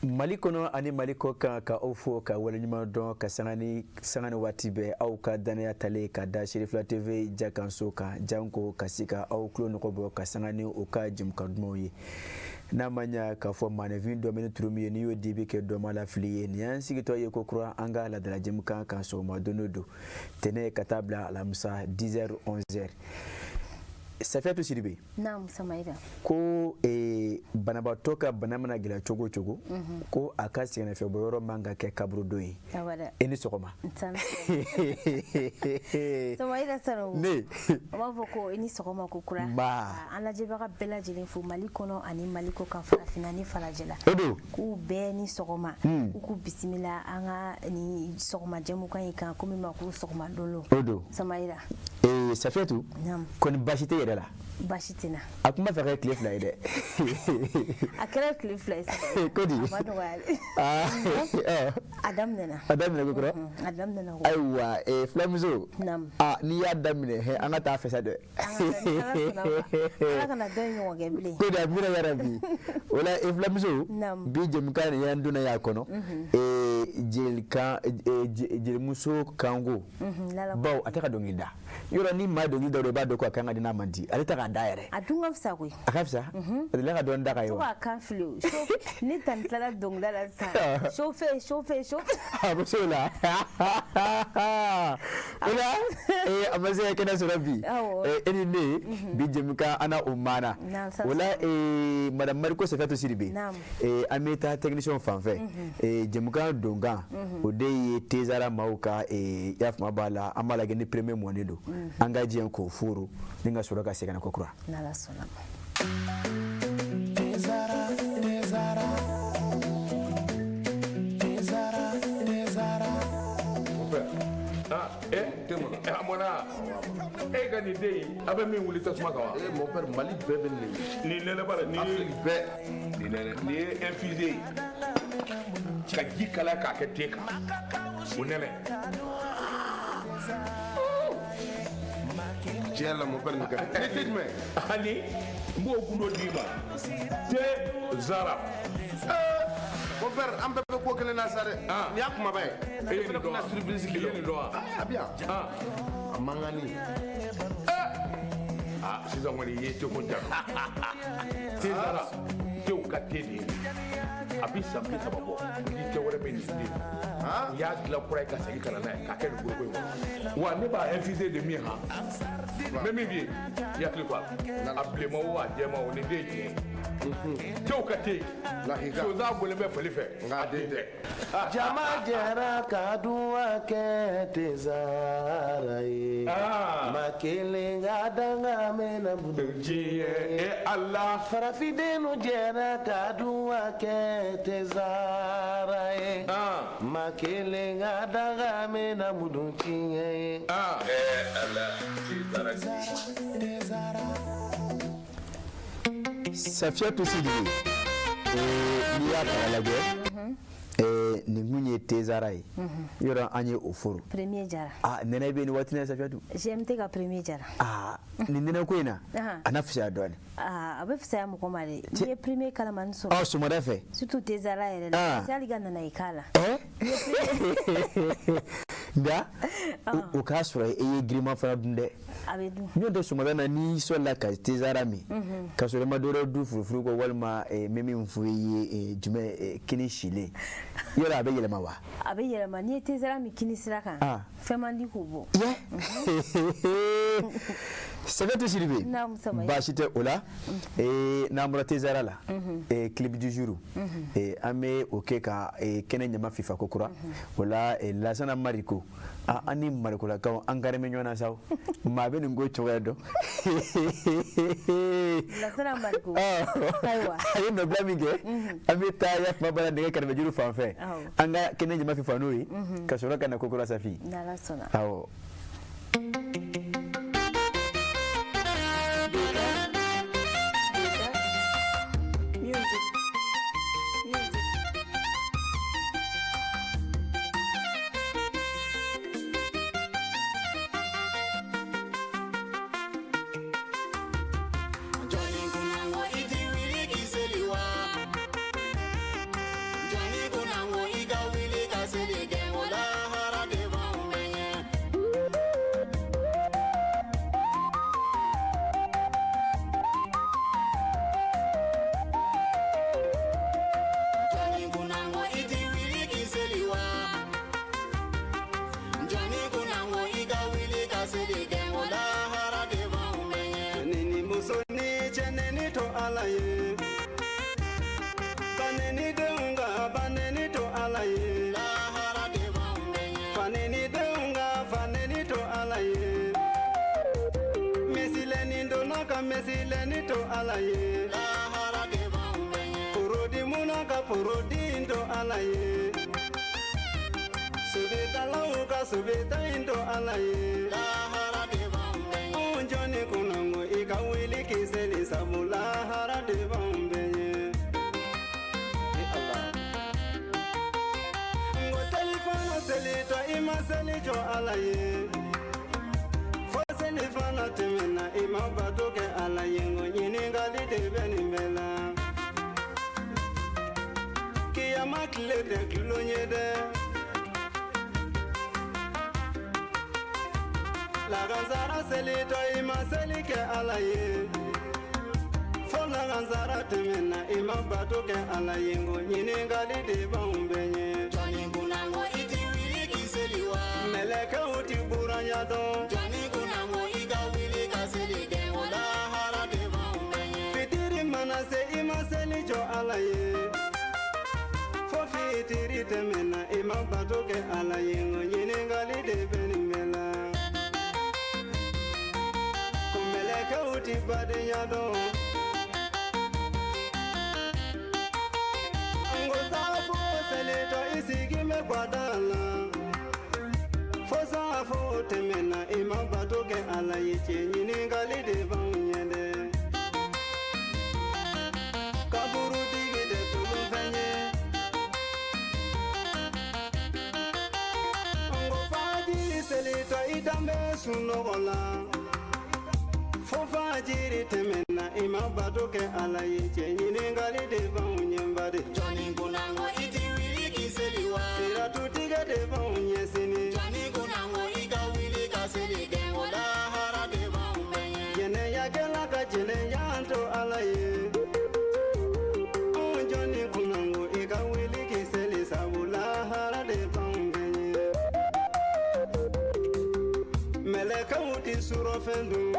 Mali kɔnɔ ani Mali kɔ kan, ka aw fo ka waleɲuman dɔn ka sanga ni sanga ni waati bɛɛ aw ka danaya talen ka da Serifila TV jakanso kan, janko ka se ka aw tulo nɔgɔ bɔ ka sanga ni u ka jɛmukan dumanw ye. N'a ma ɲa k'a fɔ maaninfin dɔ bɛ ni turu min ye, n'i y'o di i bɛ kɛ dɔma la fili ye. Nin y'an sigitɔ ye ko kura an ka laadala jɛmukan kan sɔgɔma don o don, tɛnɛ ka taa bila alamisa 10h 11h. Safiyatu Sidibe. Naamu Samayira. Ko banabaatɔ ka bana mana gɛlɛya cogo o cogo, ko a ka sɛgɛnnafiɲɛbɔ yɔrɔ man ka kɛ kaburudo ye. E ni sɔgɔma. Samayira Sanogo. Ne. An b'a fɔ ko i ni sɔgɔma ko kura. Nba. An lajɛbaga bɛɛ lajɛlen fo Mali kɔnɔ ani Mali kɔ kan, farafinna ni farajɛla. O don. K'u bɛɛ ni sɔgɔma. U k'u bisimila an ka nin sɔgɔma jɛmukan in kan ko min ma ko sɔgɔma dolo. O don. Samayira. Ee Safiyatu. Naamu. Kɔni baasi tɛ yɛrɛ la? Baasi tɛ n na. A tun b'a fɛ ka kɛ tile 2 ye dɛ. A kɛra tile 2 ye sisan. Ko di? A ma nɔgɔya dɛ. A daminɛna. A daminɛ ko kura? A daminɛna ko. Ayiwa filamuso. Naamu. Aa n'i y'a daminɛ hɛ an ka taa fɛ sa dɛ. Ala kana dɔ in ɲɔgɔn kɛ bilen. Ko di amina yarabi. O la filamuso. Naamu. Bi jɛmukan nin y'an donna y'a kɔnɔ. Jelikan jelimuso kanko. Bawo a tɛ ka dɔnkili da. Yɔrɔ ni maa dɔnkili da i b'a dɔn ko a kan ka di n'a man di, ale tɛ k'a da yɛrɛ. A dun ka fisa koyi. A ka fisa? A delila ka dɔɔni da ka ye wa? To k'a kan fili o. Ne tani tilala dɔnkilida la sisan. Chauffer chauffer chauffer. A bɛ se o la. O la a ma se ka kɛnɛ sɔrɔ bi. E ni ne bi jɛmukan an na o maana. O la madame Mariko Safiyatu Sidibe. An bɛ taa technicien fan fɛ. Jɛmukan donkan o de ye Tezara maaw ka y'a faamu b'a la, an b'a lajɛ ni premier mɔnen don, an ka jɛ k'o foro ni ka sɔrɔ ka segin ko kura. N'Ala sɔnna ma. Tezara, Tezara, Tezara, Tezara. Ah, eh, a mɔna e ka nin den in, a bɛ min wuli tasuma kan wa? Eh, mon père, Mali bɛɛ bɛ nin de. Nin nɛnɛ b'a la, nin ye Afrique bɛɛ. Nin nɛnɛ, nin ye infusé ye ka ji kalaya k'a kɛ te kan, o nɛnɛ. Tiɲɛ la, mon père, nin ka di. Ni te jumɛn? Ani n b'o gundo d'i ma, te zara. Mon père, an bɛɛ bɛ ko kelen na sa dɛ. Nin y'a kumaba ye. E ye Ne nin fana dɔn wa? bɛna surprise k'i I ye la. nin dɔn wa? A bɛ yan. A mankanni. Ah, sisan kɔni i ye te ko jaabi. Te zara, tew ka te de ye. A bɛ san 30 bɔ, ni te wɛrɛ bɛ nin den. U y'a dilan kura ye ka segin ka na n'a ye k'a kɛ nin foroko in kɔnɔ. Wa ne b'a infusé de min han. N bɛ min f'i ye, i hakili to a la. A bilenman o a jɛman o, nin den ye tiɲɛ ye. Tew ka te. Lahika. Sonsan bɔlen bɛ fali fɛ. Nka a den tɛ. Jama jɛra ka duwa kɛ Tezara ye. Ma kelen ka danga mɛnna bolo. Diɲɛ e Ala. Farafindenw jɛra ka duwa kɛ Tezara ye. Ma kelen ka danga mɛnna mudu tiɲɛ ye. Ala, Tezara. Safiyatu Sidibe, n'i y'a ta k'a lajɛ, nin kun ye Tezara ye. Yɔrɔ an ye o foro. Premier jara. Ah, nɛnɛ bɛ nin waati in na Safiyatu. GMT ka premier jara. Ah, nin nɛnɛ ko in na, a na fisaya dɔɔnin. Ah, a bɛ fisaya mɔgɔ ma dɛ. N'i ye premier kalamani sɔrɔ. Ɔ, sɔgɔmada fɛ. Surtout Tezara yɛrɛ la. Parce que hali ka nana i k'a la. Nka o k'a sɔrɔ e ye girinman fana dun dɛ. A bɛ dun. N'o tɛ sɔgɔmada na n'i sɔlila ka Tezara min, ka sɔrɔ i ma dɔ wɛrɛ dun furufuru kɔ walima n bɛ min fɔ i ye jumɛn, kini silen, yɔrɔ a bɛ yɛlɛma wa? A bɛ yɛlɛma, n'i ye Tezara min kini sira kan, fɛn man di k'o bɔ. Safiyatu Sidibe, baasi tɛ o la. N'an bɔra Tezara la, clip du jour, an bɛ o kɛ ka kɛnɛ ɲama fifa ko kura. O la Lasana Mariko, an ni Marikolakaw an kari bɛ ɲɔgɔn na sa, maa bɛ nin ko cogoya dɔn. Lasana Mariko, ayiwa. A ye nɔbila min kɛ, an bɛ taa Yafuma Bala nɛgɛ kɛrɛfɛjuru fan fɛ, an ka kɛnɛ ɲama fifa n'o ye, ka sɔrɔ ka na ko kura Safi. N'Ala sɔnna. Awɔ. ɲɛsilenni to Ala ye. Lahara de b'anw bɛɛ ɲɛ. Porodi munna ka porodi to Ala ye. Sobetalaw ka sobeta in to Ala ye. Lahara de b'anw bɛɛ ɲɛ. Anw jɔnni kunnango i ka wuli k'i seli sabu lahara de b'anw bɛɛ ɲɛ. E Ala. N ko selifana selitɔ i ma seli jɔ Ala ye. Fo selifana tɛmɛna i ma bato kɛ Ala ye. N ko ɲininkali de bɛ nin bɛɛ la. Kiyama tile tɛ tulon ye dɛ. Lagansara selitɔ i ma seli kɛ Ala ye. Fo lagansara tɛmɛna i ma bato kɛ Ala ye. N ko ɲininkali de b'anw bɛɛ ɲɛ. Jɔnni kunnango i ti wuli k'i seli wa? Mɛlɛkɛw ti buranya dɔn. Jɔnni kunnango i ka wuli ka seli kɛ o lahara de b'anw bɛɛ ɲɛ. Fitiri mana se i ma seli jɔ Ala ye. Fo fitiri tɛmɛna i ma bato kɛ Ala ye. N ko ɲininkali de bɛ nin bɛɛ la. Ko mɛlɛkɛw ti badenya dɔn. N ko saafo selitɔ i sigi bɛ guwada la. Fo saafo tɛmɛna i ma bato kɛ Ala ye. Cɛ ɲininkali de b'anw ɲɛ dɛ. Kaburutigi tɛ tulonfɛn ye. N ko fajiri selitɔ i dan bɛ sunɔgɔ la. Fo fajiri tɛmɛna i ma bato kɛ Ala ye. Cɛ ɲininkali de b'anw ɲɛ ba de. Jɔnni kunnango i ti wuli k'i seli wa? Siratutigɛ de b'anw ɲɛ sini. Jɔnni kunnango i ka wuli ka seli kɛ o lahara de b'anw bɛɛ ɲɛ. Jɛnɛyakɛla ka jɛnɛya to Ala ye. Anw jɔnni kunnango i ka wuli k'i seli sabu lahara de b'anw bɛɛ ɲɛ. Mɛlɛkɛw ti surɔfɛn dun.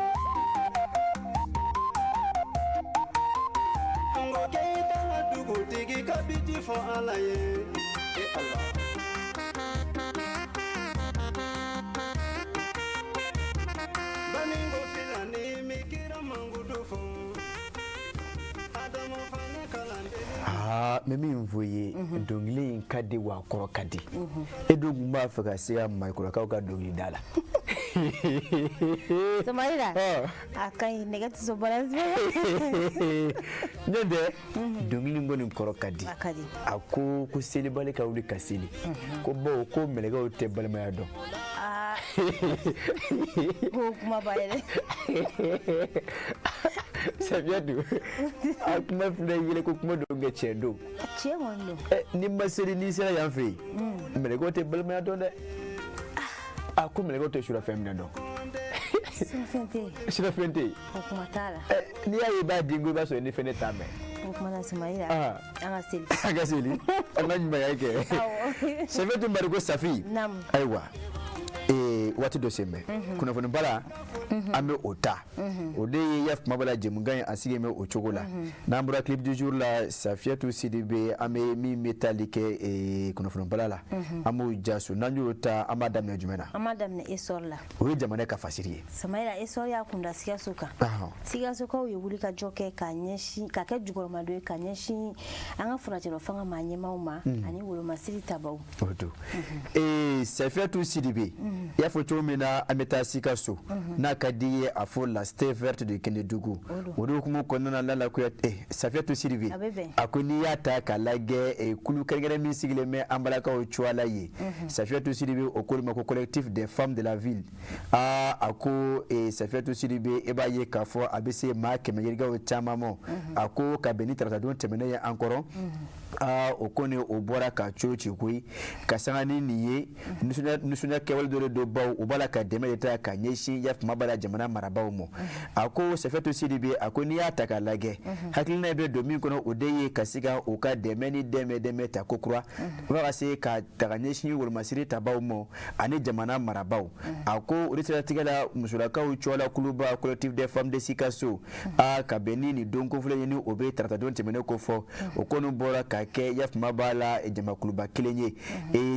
N ko k'e la dugutigi ka biti fɔ Ala ye. E Ala. Baninko filani mi kira mankutu fɔ. Adama fana kalanden. Aa, n bɛ min fɔ i ye, dɔnkili in ka di wa a kɔrɔ ka di. E dun tun b'a fɛ ka se ka malikɔrɔkaw ka dɔnkili da la. Soumaïla, a ka ɲi nɛgɛ tɛ sɔn balance. Ne tɛ dɔnkili in kɔni kɔrɔ ka di. A ka di. A ko ko selibali ka wuli ka seli. Ko bawo ko mɛlɛkɛw tɛ balimaya dɔn. Aa, ko kuma ba yɛrɛ. Safiyatu, a kuma filɛ yɛlɛ ko kuma don kɛ tiɲɛ don. Tiɲɛ kɔni don. N'i ma seli n'i sera yan fɛ yen, mɛlɛkɛw tɛ balimaya dɔn dɛ. A ko mɛlɛkɛw tɛ surafɛn minɛ dɔn. Surafɛn tɛ yen. Surafɛn tɛ yen. O kuma t'a la. N'i y'a ye i b'a di ko i b'a sɔrɔ ni fɛn ne t'a mɛn. O kuma na Soumaïla, an ka seli. An ka seli, an ka ɲumanya kɛ. Awɔ. Safiyatu Mariko Safi. Naamu. Ayiwa. Waati dɔ sen bɛ kunnafoni bala an bɛ o ta o de ye ya kuma bala jɛmukan ye a sigi bɛ o cogo la. N'an bɔra clip du jour la, Safiyatu Sidibe, an bɛ min bɛ tali kɛ kunnafoni bala la, an b'o jaso. N'an y'o ta, an b'a daminɛ jumɛn na? An b'a daminɛ Essor la. O ye jamana ka fasiri ye. Soumaïla, Essor y'a kunda Sikaso kan. Sikasokaw ye wuli ka jɔ kɛ ka ɲɛsin ka kɛ jukɔrɔmadon ye ka ɲɛsin an ka furancɛrɔ fanga maa ɲɛmaaw ma ani wolomasiri tabaw. O don Safiyatu Sidibe, i y'a fɔ cogo min na, an bɛ taa Sikaso n'a ka di ye, a fɔ la cité verte de Kénédougou. O de hukumu kɔnɔna na la, Safiyatu Sidibe, a ko n'i y'a ta k'a lajɛ, kulu kɛrɛnkɛrɛn min sigilen bɛ an balakaw cogoya la yen, Safiyatu Sidibe, o k'olu ma ko collectif des femmes de la ville. Aa, a ko Safiyatu Sidibe, e b'a ye k'a fɔ a bɛ se maa 100 yirikaw caman ma. A ko ka bɛn ni taratadon tɛmɛnen ye an kɔrɔ, aa, o kɔni o bɔra ka cogo ci koyi ka sanga ni nin ye nisɔndiya kɛwale dɔ de don, bawo u b'a la ka dɛmɛ de ta ka ɲɛsin ya kuma b'a la jamana marabaaw ma. A ko Safiyatu Sidibe, a ko n'i y'a ta k'a lajɛ, hakilina bɛ don min kɔnɔ, o de ye ka se ka u ka dɛmɛ ni dɛmɛ ta ko kura fo ka se ka ta ka ɲɛsin wolomasiri tabaw ma ani jamana marabaaw. A ko o de siratigɛ la, musolakaw cɔla kuluba collectif des femmes de Sikaso, a ka bɛn ni nin don kofɔlen ye, ni o bɛ taratadon tɛmɛnen ko fɔ, o kɔni bɔra ka kɛ ya kuma b'a la jamakuluba kelen ye.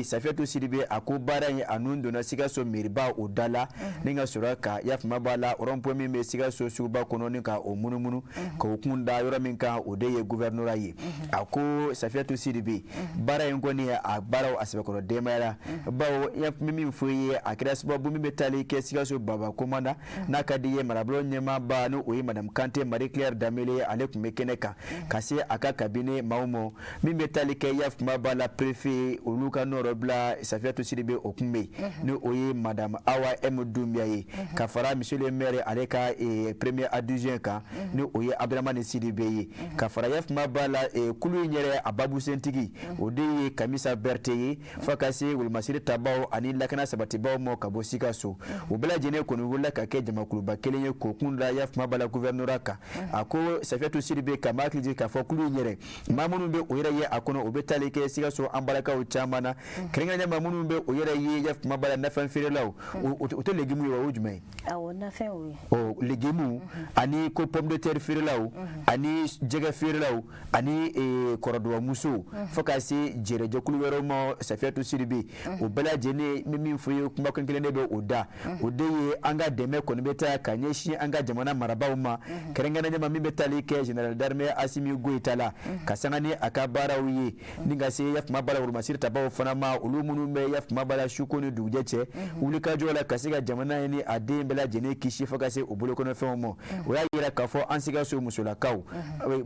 Safiyatu Sidibe, a ko baara in a nun donna Sikaso. meriba o da la, ni ka sɔrɔ ka yafama b'a la rond-point min bɛ Sikaso suguba kɔnɔ, ni ka o munumunu k'o kun da yɔrɔ min kan, o de ye gouvernorat ye. A ko Safiyatu Sidibe, baara in kɔni, a baaraw a sɛbɛkɔrɔ denbayara, bawo n bɛ min fɔ i ye, a kɛra sababu min bɛ taali kɛ Sikaso baba komanda n'a ka di ye marabolo ɲɛmaaba, ni o ye madame Kante Marie Claire Danbele, ale tun bɛ kɛnɛ kan ka se a ka cabinet maaw ma. Min bɛ taali kɛ yafama b'a la préfet olu ka nɔrɔ bila, Safiyatu Sidibe, o kun bɛ yen, ni o ye madame Awa M Dunbiya ye, ka fara monsieur le maire ale ka premier adjoint kan, ni o ye Abdramani Sidibe ye, ka fara yafama b'a la kulu in yɛrɛ a babusentigi, o de ye Kamisa Berete ye, fo ka se wolomasiri tabaw ani lakana sabatibaw ma ka bɔ Sikaso. O bɛɛ lajɛlen kɔni wulila ka kɛ jamakuluba kelen ye k'o kun da yafama b'a la gouvernorat kan. A ko Safiyatu Sidibe, ka maa hakili jigin k'a fɔ kulu in yɛrɛ maa minnu bɛ o yɛrɛ ye a kɔnɔ, o bɛ taali kɛ Sikaso an balakaw caman na, kɛrɛnkɛrɛnnenya maa minnu bɛ o yɛrɛ ye yafama b'a la nafɛn feerelaw. O tɛ légume ye wa? O ye jumɛn ye? Awɔ, nafɛn o ye. Ɔ, légume ani ko pomme de terre feerelaw ani jɛgɛ feerelaw ani kɔrɔduwamusow, fo ka se jɛrɛjɛkulu wɛrɛw ma. Safiyatu Sidibe, o bɛɛ lajɛlen, n bɛ min fɔ i ye, kuma kelen de bɛ o da, o de ye an ka dɛmɛ kɔni bɛ taa ka ɲɛsin an ka jamana marabaaw ma, kɛrɛnkɛrɛnnenya ma min bɛ taali kɛ général d'armée Asimi Goyita la, ka sanga ni a ka baaraw ye, ni ka se yafama b'a la wolomasiri tabaw fana ma, olu minnu bɛ yafama b'a la suko ni dugujɛ cɛ wulikajɔ la ka se ka jamana in ni a den bɛɛ lajɛlen kisi fo ka se u bolokɔnɔfɛnw ma. O y'a yira k'a fɔ an Sikaso musolakaw,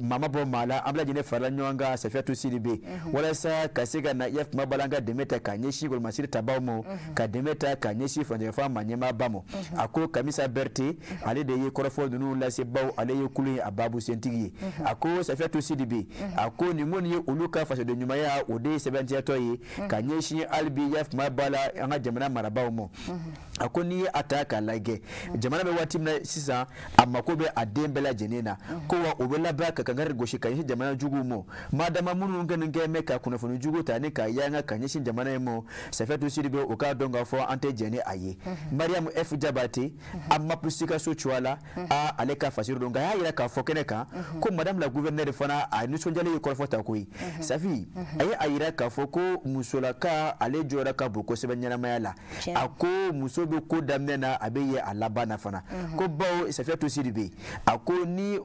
maa ma bɔ maa la, an bɛɛ lajɛlen farala ɲɔgɔn kan, Safiyatu Sidibe, walasa ka se ka na yafama b'a la an ka dɛmɛ ta ka ɲɛsin wolomasiri tabaw ma, ka dɛmɛ ta ka ɲɛsin furancɛfanga maa ɲɛmaaba ma. A ko Kamisa Berete, ale de ye kɔrɔfɔ ninnu lase, baw ale ye kulu in a baabu sentigi ye. A ko Safiyatu Sidibe, a ko nin kɔni ye olu ka fasoden ɲumanya, o de ye sɛbɛntiyatɔ ye ka ɲɛsin hali bi yafama b'a la an ka jamana marabaaw ma. A ko n'i ye a ta k'a lajɛ, jamana bɛ waati min na sisan, a mako bɛ a den bɛɛ lajɛlen na, ko wa o bɛ labɛn ka kankari gosi ka ɲɛsin jamana juguw ma, madama minnu kɔni kɛ mɛ ka kunnafoni jugu ta ni ka yanga ka ɲɛsin jamana in ma. Safiyatu Sidibe, o k'a dɔn k'a fɔ an tɛ jɛn ni a ye. Mariam F Jabate, AMAP Sikaso cogoya la, a ale ka fasiri don, nka a y'a yira k'a fɔ kɛnɛ kan ko madame la gouverneur fana, a nisɔndiyalen ye kɔrɔfɔ ta koyi. Safi, a ye a yira k'a fɔ ko musolaka ale jɔyɔrɔ ka bon kosɛbɛ ɲɛnamaya la. A ko muso bɛ ko daminɛ na, a bɛ ye a laban na fana. Ko bawo Safiyatu Sidibe, a ko ni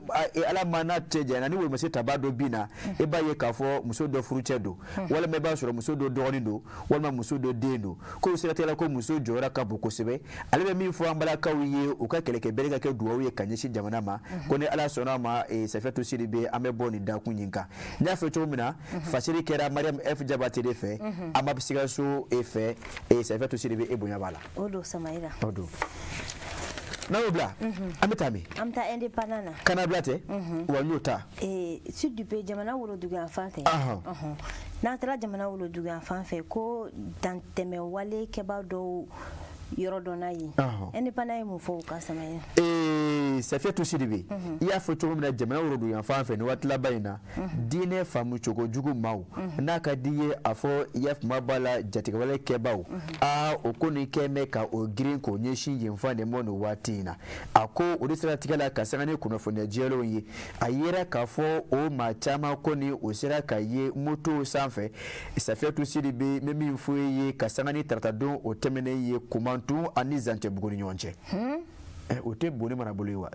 Ala ma n'a cɛ janyana, ni wolomasiri tabaa dɔ bin na, e b'a ye k'a fɔ muso dɔ furucɛ don, walima i b'a sɔrɔ muso dɔ dɔgɔnin don, walima muso dɔ den don. Ko siratigɛ la, ko muso jɔyɔrɔ ka bon kosɛbɛ. Ale bɛ min fɔ an balakaw ye, u ka kɛlɛkɛ bere ka kɛ dugawu ye ka ɲɛsin jamana ma, ko ni Ala sɔnna a ma, Safiyatu Sidibe, an bɛ bɔ nin dakun in kan. N y'a fɔ cogo min na, fasiri kɛra Mariam F Jabate de fɛ, AMAP Sikaso e fɛ. Safiyatu Sidibe, e bonya b'a la. O don, Samayira. O don. N'an y'o bila, an bɛ taa min? An bɛ taa Indépendant na. Kana bila tɛ wa, n y'o ta. Sud du pays, jamana worodugu fan fɛ, n'an taara jamana worodugu fan fɛ, ko dantɛmɛ wale kɛbaa dɔw yɔrɔ dɔ n'a ye, Indépendant ye mun fɔ o kan, Samayira? Safiyatu Sidibe, i y'a fɔ cogo min na, jamana worodugu fan fɛ nin waati laban in na, diinɛ faamu cogo jugu maaw n'a ka di ye, a fɔ yafama b'a la jatigɛwale kɛbaaw, aa o ko nin kɛ mɛ ka o girin k'o ɲɛsin yen fan de ma nin waati in na. A ko o de siratigɛ la, ka sanga ni kunnafoniya jɛlenw ye, a yera k'a fɔ o maa caman kɔni o sera ka ye motow sanfɛ. Safiyatu Sidibe, n bɛ min fɔ i ye, ka sanga ni taratadon o tɛmɛnen ye, Kumantun ani Zantɛbugu ni ɲɔgɔn cɛ, o tɛ Boni marabolo ye wa?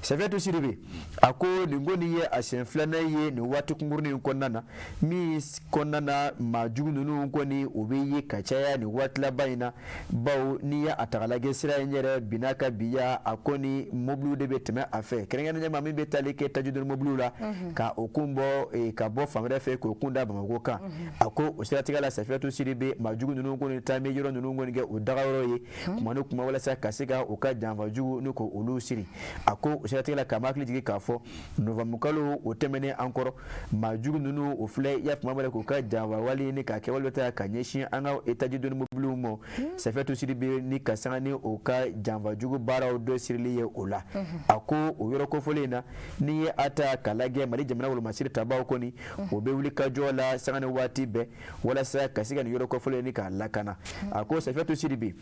Safiyatu Sidibe, a ko nin ko nin ye a siɲɛ filanan ye nin waati kunkurunin in kɔnɔna na, min kɔnɔna na maa jugu ninnu kɔni o bɛ ye ka caya nin waati laban in na, bawo n'i ye a ta k'a lajɛ, sira in yɛrɛ binna ka biya, a kɔni mobiliw de bɛ tɛmɛ a fɛ, kɛrɛnkɛrɛnnenya ma min bɛ taali kɛ tajidoni mobiliw la, ka o kun bɔ ka bɔ fan wɛrɛ fɛ k'o kun da Bamakɔ kan. A ko o siratigɛ la, Safiyatu Sidibe, maa jugu ninnu kɔni taa bɛ yɔrɔ ninnu kɔni kɛ o dagayɔrɔ ye kuma ni kuma, walasa ka se ka u ka janfa jugu ni ko olu siri. A ko o siratigɛ la, k'a ma hakili jigin k'a fɔ novanburukalo o tɛmɛnen an kɔrɔ, maa jugu ninnu o filɛ i y'a faamu k'u ka janfa wale ni k'a kɛwale ta ka ɲɛsin an ka tajidoni mobiliw ma. Safiyatu Sidibe, ni ka sanga ni o ka janfa jugu baaraw dɔ sirili ye o la, a ko o yɔrɔ kofɔlen in na, n'i ye a ta k'a lajɛ, Mali jamana wolomasiri tabaw kɔni o bɛ wuli ka jɔ la sanga ni waati bɛɛ walasa ka se ka nin yɔrɔ kofɔlen ni k'a lakana. A ko Safiyatu Sidibe,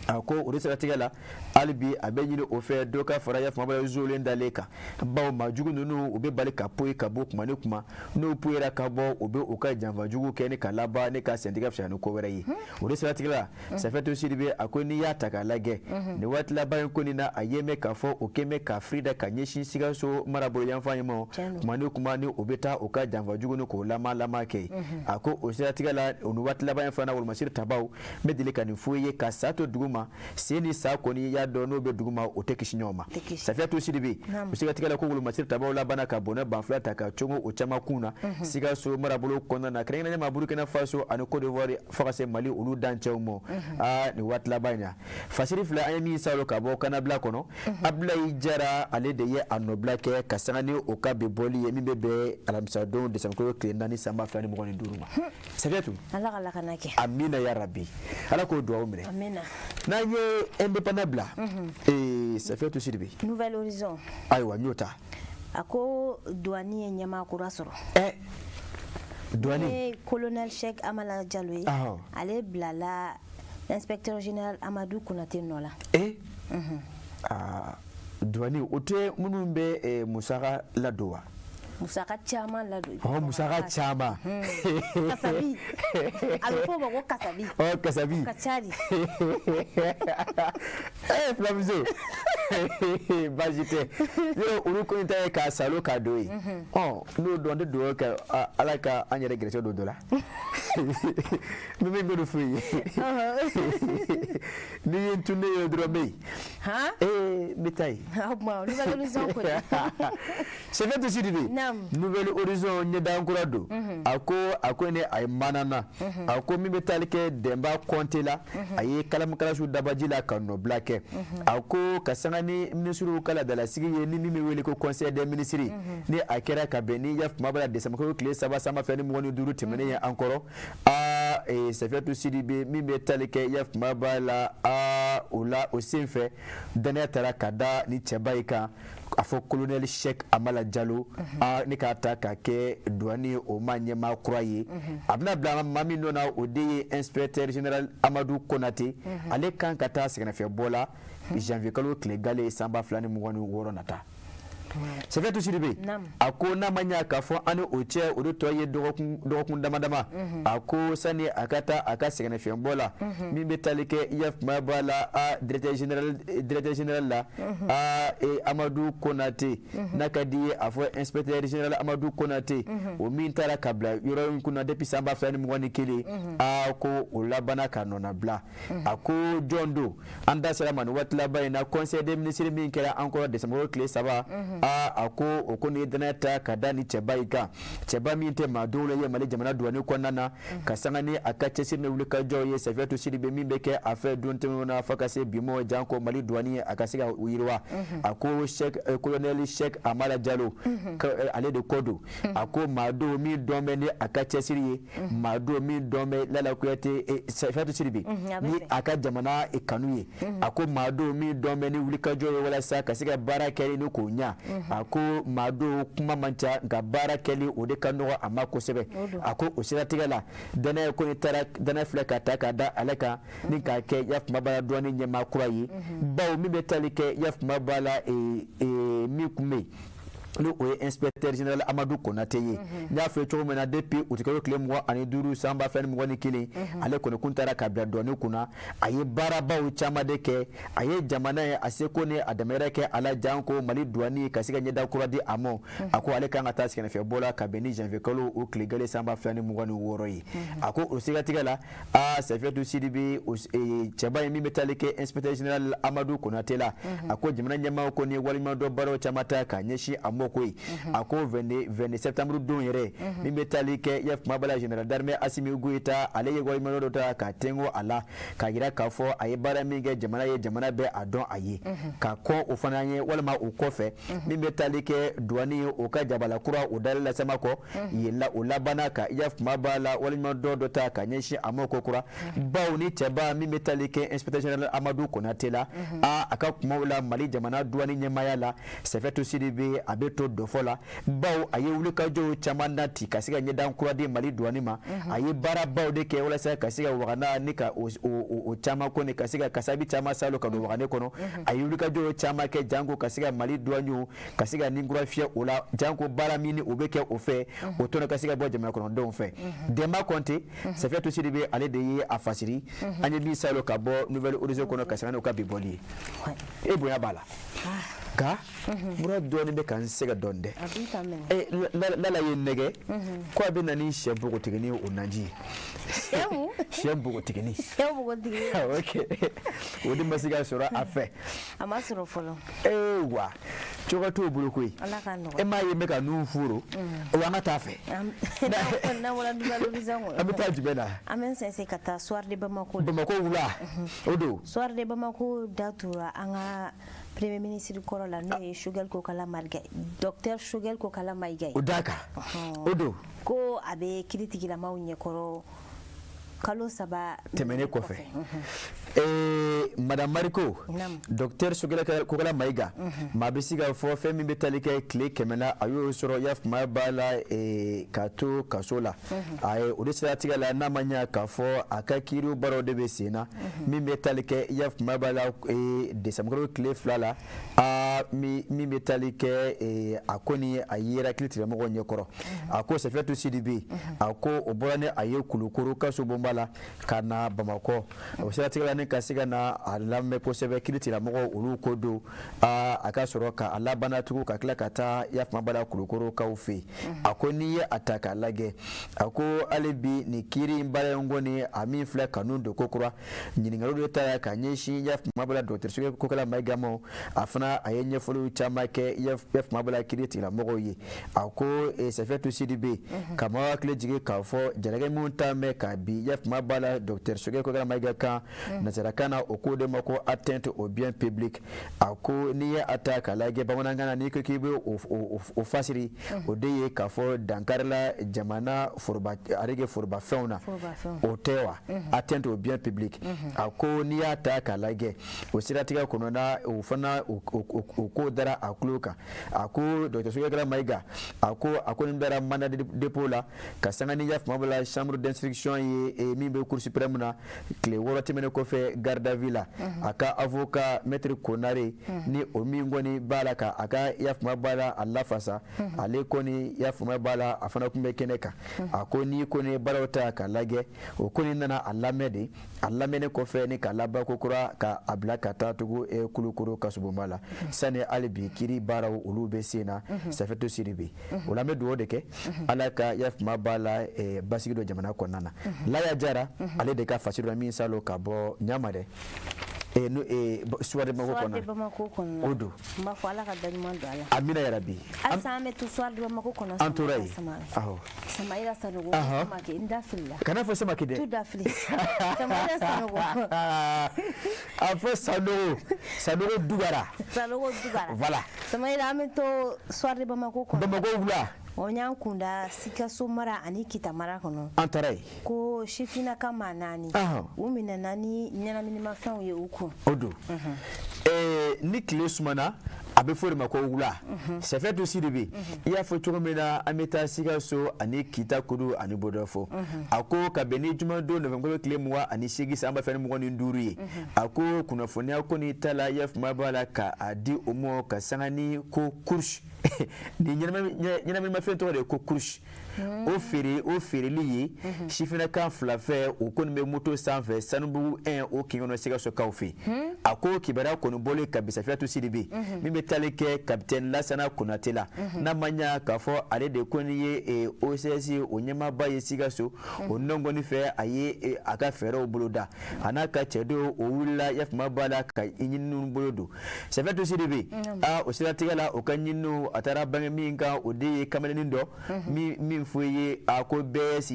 a ko o de siratigɛ la hali bi a bɛ ɲini o fɛ dɔ ka fara yafama zolen dalen kan, bawo maa jugu ninnu, u bɛ bali ka poyi ka bɔ kuma ni kuma. N'u poyira ka bɔ, u bɛ u ka janfa jugu kɛ ni ka laban ne ka sentigɛ fisaya ni ko wɛrɛ ye. O de siratigɛ la, Safiyatu Sidibe a ko n'i y'a ta k'a lajɛ nin waati laban in kɔni na, a ye mɛn k'a fɔ o kɛn bɛ ka firi da ka ɲɛsin Sikaso marabolo yanfan in ma kuma ni kuma, ni u bɛ taa u ka janfa jugu ni k'o lama lama kɛ. A ko o siratigɛ la, o ni waati laban in fana, wolomasiri tabaw bɛ deli ka nin fɔ ye ka sa to dugu ma. Sen ni sa kɔni y'a dɔn, n'o bɛ dugu ma, o tɛ kisi ɲɔgɔn ma. Safiyatu Sidibe, o siratigɛ la, ko wolomasiri tabaw labanna ka bɔnɛ banfula ta ka cogo o caman kun na Sikaso marabolo kɔnɔna na, kɛrɛnkɛrɛnnenya ma Burukina Faso ani Côte d'Ivoire fo ka se Mali olu dancɛw ma. Aa, nin waati laban in na, fasiri filɛ an ye min salo ka bɔ kannabila kɔnɔ, Abulayi Jara, ale de ye a nɔbila kɛ ka sanga ni o ka bi bɔli ye min bɛ bɛn alamisadon desanburukalo tile 4 san 2025 ma. Safiyatu, Ala ka lakana kɛ. Amina ya rabi, Ala k'o dugawu minɛ. Amina. N'an ye Indépendant bila, Safiyatu Sidibe, Nouvel Horizon. Ayiwa, n y'o ta. A ko douane ye ɲɛmaa kura sɔrɔ. Douane. Ye colonel Cheikh Amala Jalo ye. Ale bilala inspecteur général Amadou Konate nɔ la. Aa, douane, o tɛ minnu bɛ musaka ladon wa? Musaka caman ladon. Ɔ, musaka caman. Kasabi, a bɛ fɔ o ma ko kasabi. Ɔ, kasabi. Ka ca de. Filamuso, baasi tɛ. Yɔrɔ olu kɔni ta ye k'a salo k'a don ye. Ɔ, n'o don, an tɛ dugawu kɛ Ala ka an yɛrɛ gɛrɛsɛgɛ don dɔ la. N bɛ min kɔni f'u ye, n'i ye n tun ne ye dɔrɔn, n bɛ yen. Ee, n bɛ taa yen. O tuma, Nouvel Horizon ko. Safiyatu Sidibe, Nouvel Horizon ɲɛdan kura don. A ko ne a ye manana, a ko min bɛ taali kɛ Dɛnba Kɔnte la, a ye kalamukalasiw dabaji la ka nɔbila kɛ. A ko ka sanga ni minisiriw ka laadalasigi ye, ni min bɛ wele ko conseil des ministres, ni a kɛra ka bɛn ni ya kumaba la desanburukalo tile 3 san 2025 tɛmɛnen ye an kɔrɔ. Aa, Safiyatu Sidibe, min bɛ taali kɛ ya kumaba la, aa, o la, o senfɛ, danaya taara ka da ni cɛba in kan, a fɔ colonel Cheikh Amala Jalo, aa, ne k'a ta ka kɛ douane o ma ɲɛmaa kura ye. A bɛna bila maa min nɔ na, o de ye inspecteur général Amadou Konate. Ale kan ka taa sɛgɛnnafiɲɛbɔ la janvier kalo tile gale san 2026 nata. Safiyatu Sidibe, a ko n'a ma ɲɛ k'a fɔ an ni o cɛ, o de tɔ ye dɔgɔkun dama dama. A ko sani a ka taa a ka sɛgɛnnafiɲɛbɔ la, min bɛ taali kɛ ya kumaba la, a directeur général la, a Amadou Konate, n'a ka di ye a fɔ inspecteur général Amadou Konate, o min taara ka bila yɔrɔ in kunna depuis san 2021, a ko o labanna ka nɔnabila. A ko jɔn don? An da sera ma nin waati laban in na, conseil des ministres min kɛra an kɔrɔ décembre tile 3, a ko o ko nin ye danaya ta ka da ni cɛba in kan, cɛba min tɛ maa dɔw ye Mali jamana douane kɔnɔna na, ka sanga ni a ka cɛsiri ni wulikajɔw ye. Safiyatu Sidibe, min bɛ kɛ a fɛ don tɛmɛnw na fo ka se bi mɔ, janko Mali douane a ka se ka yiriwa. A ko Cheikh, colonel Cheikh Amala Jalo, ale de kɔ don. A ko maa don min dɔn bɛ ni a ka cɛsiri ye, maa don min dɔn bɛ Lala Kuyate, Safiyatu Sidibe, ni a ka jamana kanu ye. A ko maa don min dɔn bɛ ni wulikajɔ ye walasa ka se ka baara kɛli ni k'o ɲa. A ko maa don kuma man ca, nka baara kɛli o de ka nɔgɔ a ma kosɛbɛ. A ko o siratigɛ la, danaya ko ni taara, danaya filɛ ka ta ka da ale kan ni k'a kɛ ya kumaba la douane ɲɛmaa kura ye, bawo min bɛ tali kɛ ya kumaba la, min kun bɛ yen, ni o ye inspecteur général Amadou Konate ye, n y'a fɔ cogo min na, depuis utikalo tile 25 san 2021, ale kɔni kun taara ka bila douane kunna. A ye baarabaw caman de kɛ, a ye jamana ye a seko ni a damayɛrɛ kɛ a la, janko Mali douane ka se ka ɲɛda kura di a ma. A ko ale kan ka taa sɛgɛnnafiɲɛbɔ la ka bɛn ni janvier kalo o tile gale san 2026 ye. A ko o siratigɛ la, aa, Safiyatu Sidibe, cɛba ye min bɛ taali kɛ inspecteur général Amadou Konate la, a ko jamana ɲɛmaaw ko ni waleɲumandɔn baaraw caman ta ka ɲɛsin a ma ko ye. A ko 22 septembre don yɛrɛ, min bɛ taali kɛ ya kumaba la, général d'armée Assimi Goïta, ale ye waleɲumandɔn dɔ ta ka tɛngo a la, k'a jira k'a fɔ a ye baara min kɛ jamana ye, jamana bɛ a dɔn a ye. Ka kɔn o fana ye walima o kɔfɛ, min bɛ taali kɛ douane ye, o ka jabala kura o dalen la Samakɔ yen la, o labanna ka ya kumaba la waleɲumandɔn dɔ ta ka ɲɛsin a ma ko kura, bawo ni cɛba min bɛ taali kɛ inspecteur général Amadou Konate la, a ka kumaw la Mali jamana douane ɲɛmaaya la, Safiyatu Sidibe, a bɛ bɛ to dɔfɔ la, bawo a ye wulikajɔw caman nati ka se ka ɲɛdan kura di Mali douane ma. A ye baarabaw de kɛ walasa ka se ka wagana ni ka o caman kɔni ka se ka kasabi caman salo ka don wagane kɔnɔ. A ye wulikajɔw caman kɛ janko ka se ka Mali douane ka se ka ninkura fiyɛ o la, janko baara min ni o bɛ kɛ o fɛ, o tɔnɔ ka se ka bɔ jamana kɔnɔdenw fɛ. Denba Kɔnte, Safiyatu Sidibe, ale de ye a fasiri. An ye min salo ka bɔ Nouvel Horizon kɔnɔ ka sanga n'o ka bi bɔli ye. E bonya b'a la, nka mura dɔɔnin bɛ ka n sɛgɛn dɔɔnin dɛ. Lala ye nɛgɛ ko a bɛ na ni sɛ npogotiginin o naji ye. Sɛ npogotiginin, ok, o de ma se ka sɔrɔ a fɛ. A ma sɔrɔ fɔlɔ. Ee wa cogo t'o bolo koyi. E m'a ye n bɛ ka nun foro o, an ka taa fɛ. N'an bɔra Nouvel Horizon kɔnɔ, an bɛ taa jumɛn na? An bɛ sɛnsɛn ka taa Soir de Bamako. Bamako wula o don. Soir de Bamako da tora an ka premier ministre kɔrɔ la, n'o ye Choguel Kokala Maïga, docteur Choguel Kokala Maïga ye. O d'a kan o don. Ko a bɛ kiiritigilamaw ɲɛkɔrɔ kalo 3 tɛmɛnen kɔfɛ. Madame Mariko, docteur Choguel Kokala Maïga, maa bɛ se ka fɔ fɛn min bɛ tali kɛ tile 100 la, a y'o sɔrɔ yafuma b'a la ka to kaso la. A ye o de siratigɛ la, n'a ma ɲɛ k'a fɔ a ka kiiriw baaraw de bɛ sen na, min bɛ tali kɛ yafuma b'a la décembre tile 2 la, aa min bɛ tali kɛ a ko ni a yera kiiritigɛmɔgɔw ɲɛkɔrɔ. A ko Safiyatu Sidibe, a ko o bɔra ni a ye Kulukoro kaso bonba la ka na Bamakɔ. O siratigɛ la, ni ka se ka na a lamɛn kosɛbɛ kiiritigɛmɔgɔw olu ko don, a ka sɔrɔ k'a labanna tugun ka tila ka taa yafuma b'a la Kulukorokaw fɛ yen. A ko n'i ye a ta k'a lajɛ, a ko hali bi nin kiiri in baara in kɔni, a min filɛ ka nun don ko kura, ɲininkaliw de taara ka ɲɛsin yafuma b'a la docteur Choguel Kokala Maïga ma. A fana a ye ɲɛfɔliw caman kɛ yafuma b'a la kiiri tigilamɔgɔw ye. A ko Safiyatu Sidibe, ka maaw hakili jigin k'a fɔ jalaki minnu ta mɛn ka bi yafuma b'a la docteur Choguel Kokala Maïga kan, nansarakan na o ko de ma ko atteinte au bien public. A ko n'i ye a ta k'a lajɛ bamanankan na, n'i ko k'i bɛ o fasiri, o de ye k'a fɔ dankarila jamana foroba arike forobafɛnw na, o tɛ wa, atteinte au bien public. A ko n'i y'a ta k'a lajɛ o siratigɛ kɔnɔna, o fana o ko dara a tulo kan. A ko docteur Choguel Kokala Maïga, a ko a ko nin dara mandat de dépôt la ka sanga ni yafuma b'a la chambre d'instruction ye min bɛ cour suprême na tile 6 tɛmɛnen kɔfɛ garde à vue la. A ka avocat maître Konare, ni o min kɔni b'a la ka a ka yafuma b'a la a lafasa, ale kɔni yafuma b'a la a fana tun bɛ kɛnɛ kan. A ko n'i kɔni ye baaraw ta k'a lajɛ, o kɔni nana a lamɛn de. A lamɛnnen kɔfɛ, ni k'a laban ko kura ka a bila ka taa tugun Kulukoro kasobonba la, sani hali bi kiiri baaraw olu bɛ sen na. Safiyatu Sidibe, o la an bɛ dugawu de kɛ, Ala ka yafuma b'a la basigi don jamana kɔnɔna na. Laya Jara, ale de ka fasiri la min salo ka bɔ ɲama dɛ Soir de Bamako kɔnɔ, o don. N b'a fɔ Ala ka da ɲuman don a la. Amina yarabi. Halisa an bɛ to Soir de Bamako kɔnɔ. An tora yen, awɔ. Samayila Sanogo, Samake, n da filila. Kana fɔ Samake dɛ. Tu da fili. Samayila Sanogo. A fɔ Sanogo, Sanogo Dugara. Sanogo Dugara. Voilà. Samayila, an bɛ to Soir de Bamako kɔnɔ. Bamako wula. O y'an kunda Sikaso mara ani Kita mara kɔnɔ. An taara yen. Ko sifinnaka maa 4, u minɛna ni ɲɛnaminimafɛnw ye u kun. O don. Ni tile sumana, a bɛ fɔ o de ma ko wula. Safiyatu Sidibe, i y'a fɔ cogo min na, an bɛ taa Sikaso ani Kita kudu ani Bodɔfɔ. A ko ka bɛn ni jumadon novembre tile 28 san 2025 ye, a ko kunnafoniya kɔni ta la yafuma b'a la ka a di o ma ka sanga ni ko kurusi ni ɲɛnaminimafɛn tɔgɔ de ye ko kurusi, o feere o feereli ye sifinnaka 2 fɛ, o kɔni bɛ moto sanfɛ Sanubugu 1 o kin kɔnɔ Sikasokaw fɛ. A ko kibaruya kɔni bɔlen kabi Safiyatu Sidibe, min bɛ tali kɛ capitaine Lasana Konate la, n'a ma ɲa k'a fɔ ale de kɔni ye OCS o ɲɛmaaba ye Sikaso, o nɔ kɔni fɛ a ye a ka fɛɛrɛw boloda, a n'a ka cɛdenw o wulila yafuma b'a la ka ɲininiw bolo don. Safiyatu Sidibe, aa o siratigɛ la, o ka ɲininiw a taara bange min kan, o de ye kamalennin dɔ min fɔ i ye, a ko BS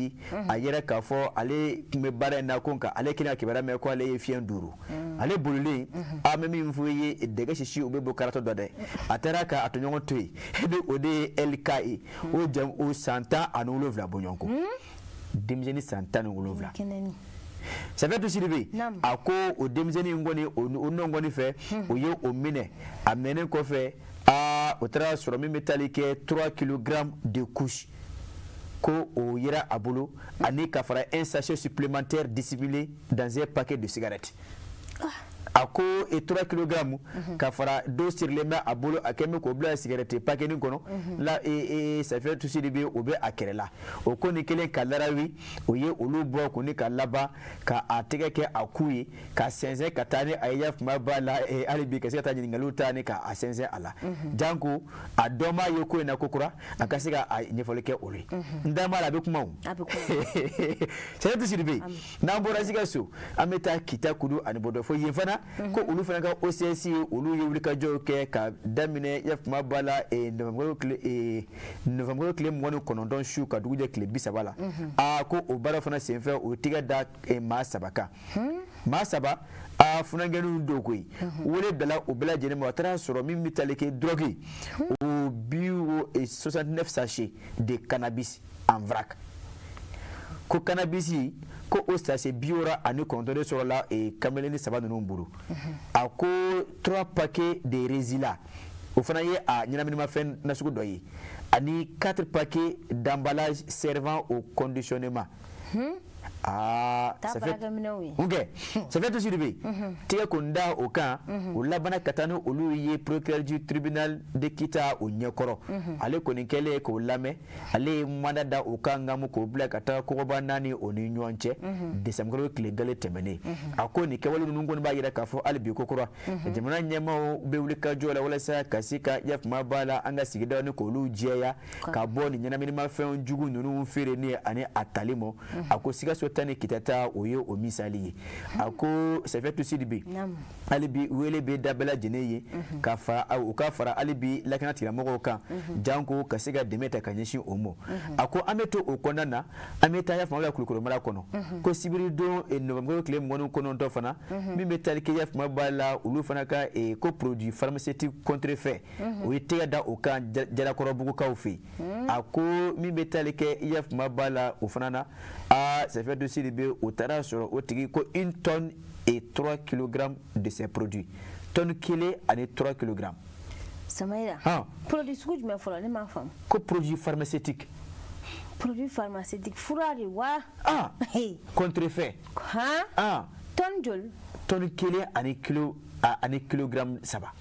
a yɛrɛ k'a fɔ ale tun bɛ baara in na, ko nka ale kɛlen ka kibaruya mɛn ko ale ye fiɲɛ duuru, ale bolilen. A bɛ min fɔ i ye, dɛgɛ sisi u bɛ bɔ karatɔ dɔ dɛ. A taara ka a tɔɲɔgɔn to yen, ni o de ye LK ye, o jam o san 17 bɔɲɔgɔn kɔ, denmisɛnnin san 17. Safiyatu Sidibe, a ko o denmisɛnnin in kɔni, o nɔ kɔni fɛ, o ye o minɛ. A minɛnen kɔfɛ, aa O taara sɔrɔ min bɛ tali kɛ 3 kg de kush ko o yera a bolo, ani ka fara un sachet supplémentaire dissimulé dans un paquet de cigarettes. A ko 3 kg ka fara dɔ sirilen bɛ a bolo, a kɛlen bɛ k'o bila cigarette paquet nin kɔnɔ la. Safiyatu Sidibe, o bɛ a kɛrɛ la. O ko nin kelen ka larawi, o ye olu bɔ k'o ka laban ka a tɛgɛ kɛ a ku ye ka sɛnsɛn ka taa ni a ye. Yafuma b'a la hali bi ka se ka taa ɲininkaliw ta ni k'a sɛnsɛn a la, janko a dɔ m'a ye ko in na ko kura, a ka se ka a ɲɛfɔli kɛ olu ye. N da b'a la, a bɛ kuma o. Safiyatu Sidibe, n'an bɔra Sikaso, an bɛ taa Kita kudu ani bɔdɔ fo yen fana, ko olu fana ka OCS, olu ye wulikajɔw kɛ ka daminɛ yafuma b'a la novembre tile 29 su ka dugu jɛ tile 30 la. Aa, ko o baara fana senfɛ, o tigɛ da maa saba kan, maa saba. Aa, funankɛninw don koyi. Wele bila o bɛɛ lajɛlen ma. O taara sɔrɔ min bɛ tali kɛ drogue, o bi 69 sachets de cannabis en vrac, ko cannabis, ko o sachet 69 de sɔrɔla kamalen saba ninnu bolo. A ko 3 paquets de Rezila, o fana ye a ɲɛnaminimafɛn nasugu dɔ ye, ani 4 paquets d'emballage servant au conditionnement. Aa, ok, Safiyatu Sidibe, tigɛ kɔni da o kan. O labanna ka taa ni olu ye procureur du tribunal de Kita o ɲɛkɔrɔ. Ale kɔni kɛlen k'o lamɛn, ale ye mandat da o kan ngamu k'o bila ka taa kɔgɔba naani o ni ɲɔgɔn cɛ décembre kalo tile gale tɛmɛnen. A ko nin kɛwale ninnu kɔni b'a jira k'a fɔ hali bi kokura, jamana ɲɛmaaw bɛ wuli ka jɔ la walasa ka se ka yafama b'a la an ka sigidaw ni k'olu jɛya ka bɔ nin ɲɛnaminimafɛn jugu ninnu feereli ani a tali ma. A ko Sikaso ta ni Kita ta, o ye o misali ye. A ko Safiyatu Sidibe, hali bi wele bɛ da bɛɛ lajɛlen ye ka fara u ka fara hali bi lakana tigilamɔgɔw kan, janko ka se ka dɛmɛ ta ka ɲɛsin o ma. A ko an bɛ to o kɔnɔna na, an bɛ taa yafama la Kulukɔrɔ mara kɔnɔ, ko sibiridon novembre tile 29 fana, min bɛ tali kɛ yafama b'a la olu fana ka ko produit pharmaceutique contrefait, o ye tɛgɛ da o kan Jalakɔrɔbugukaw fɛ yen. A ko min bɛ tali kɛ yafama b'a la o fana na, aa, Safiyatu Sidibe, o taara sɔrɔ o tigi ko une tonne et 3 kilogrammes de ces produits, tonne kelen ani 3 kilogrammes. Samayira, produit sugu jumɛn fɔlɔ? Ne m'a faamu. Ko produit pharmaceutique. Produit pharmaceutique, fura de wa? Ah, contrefait. Han, tonne joli? Tonne kelen ani kilo ani kilogramme 3.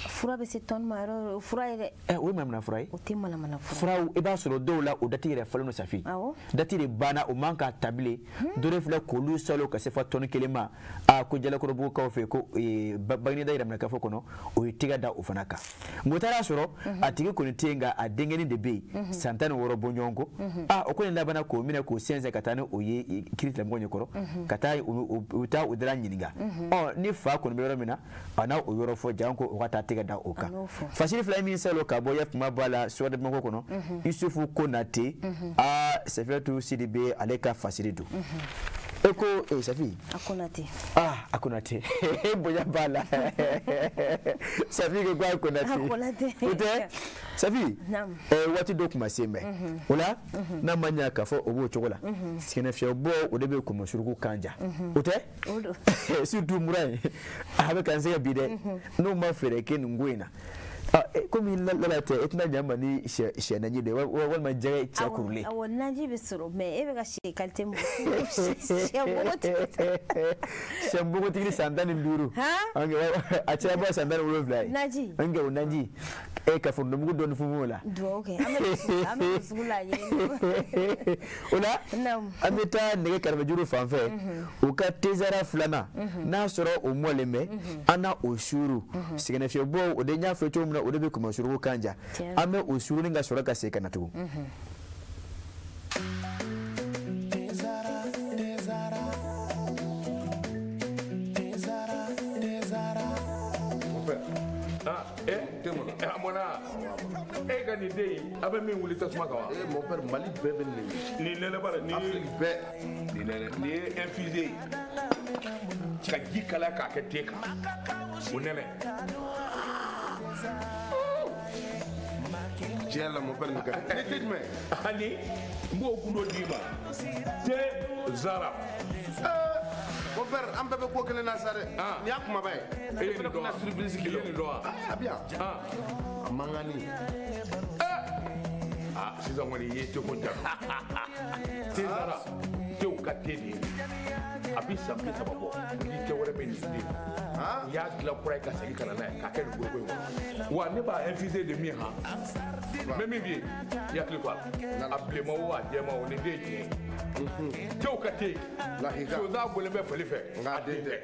Fura bɛ se tonne ma yɔrɔ o fura ye dɛ. Ɛ, o ye manamana fura ye. O tɛ manamana fura. Furaw, i b'a sɔrɔ dɔw la, o date yɛrɛ falen don, Safi. Date de banna, o man ka ta bilen. Dɔ de filɛ k'olu salo ka se fɔ tonne kelen ma. Aa, ko Jalakɔrɔbugukaw fɛ, ko Bagineda yɛrɛminɛ kafo kɔnɔ, o ye tɛgɛ da o fana kan. Nka o taara sɔrɔ a tigi kɔni tɛ yen, nka a denkɛnin de bɛ yen, san 16 bɔ ɲɔgɔn kɔ. Aa, o kɔni labanna k'o minɛ k'o sɛnsɛn ka taa ni o ye kiiri tigilamɔgɔw ɲɛkɔrɔ, ka taa u taa o dala ɲininka. Ɔ, ni fa kɔni bɛ yɔrɔ min na, a n'a o yɔrɔ fɔ, janko o ka taa tɛgɛ da o kan. Fasiri fila ye min salo ka bɔ yafama b'a la Soir de Bamako kɔnɔ, Isufu Konate. Aa, Safiyatu Sidibe, ale ka fasiri don. E ko Safi. A Konate. Ah, a Konate, bonya b'a la. Safi ko a Konate. A Konate. O tɛ Safi, waati dɔ kuma se mɛ o la, n'a ma ɲɛ k'a fɔ o b'o cogo la, sɛgɛnnafiɲɛbɔ o de bɛ kɔmɔsuruku kan ja, o tɛ? Surtout mura in, a bɛ ka n sɛgɛn bi dɛ. N'o ma fɛɛrɛ kɛ nin ko in na, komi lala tɛ, e tɛna ɲɛ ma ni sɛ naji de walima jɛgɛ cɛ kurulen. Awɔ, naji bɛ sɔrɔ, mais e bɛ ka sɛ qualité min sɛ npogotigi. Sɛ npogotigi san 15, a caya ba san 17 ye. Naji. Nka o naji, e ka forontomugu dɔɔni funfun o la. Duwawu kɛ, an bɛ sugu la yen. O la, an bɛ taa nɛgɛ kɛrɛfɛjuru fan fɛ, u ka tezara filanan, n'a sɔrɔ o mɔlen bɛ, an na o suuru. Sɛgɛnnafiɲɛbɔ, o de n y'a fɔ cogo min na, o de bɛ kɔmɔsuruku kan ja. An bɛ o suuruni ka sɔrɔ ka segin ka na tugun. A mɔna e ka nin den in, a bɛ min wuli tasuma kan wa? Eh, mon père, Mali bɛɛ bɛ nin de. Nin nɛnɛ b'a la nin. Afrique bɛɛ. Nin nɛnɛ, nin ye infusé ye ka ji kalaya k'a kɛ te kan, o nɛnɛ. Tiɲɛ la, mon père, nin ka di. Ni te jumɛn? Ani n b'o gundo d'i ma, te zara. Mon père, an bɛɛ bɛ ko kelen na sa dɛ. Nin y'a kumaba ye. E ye nin fana dɔn kun wa? na surprise I k'i ye nin dɔn wa? A bi yan. A mankanni. Ah, sisan kɔni i ye teko ja. Tezara, tew ka te de ye. A bi san 30 bɔ, ni te wɛrɛ bɛ nin den. U y'a dilan kura ye ka segin ka na n'a ye k'a kɛ nin foroko in kɔnɔ. Wa ne b'a infuser de min han. N bɛ min f'i ye, i hakili to a la. A bilenman o a jɛman o, nin den ye tiɲɛ ye. Tew ka te. Lahika. Sonsan bɔlen bɛ fali fɛ. Nka a den tɛ.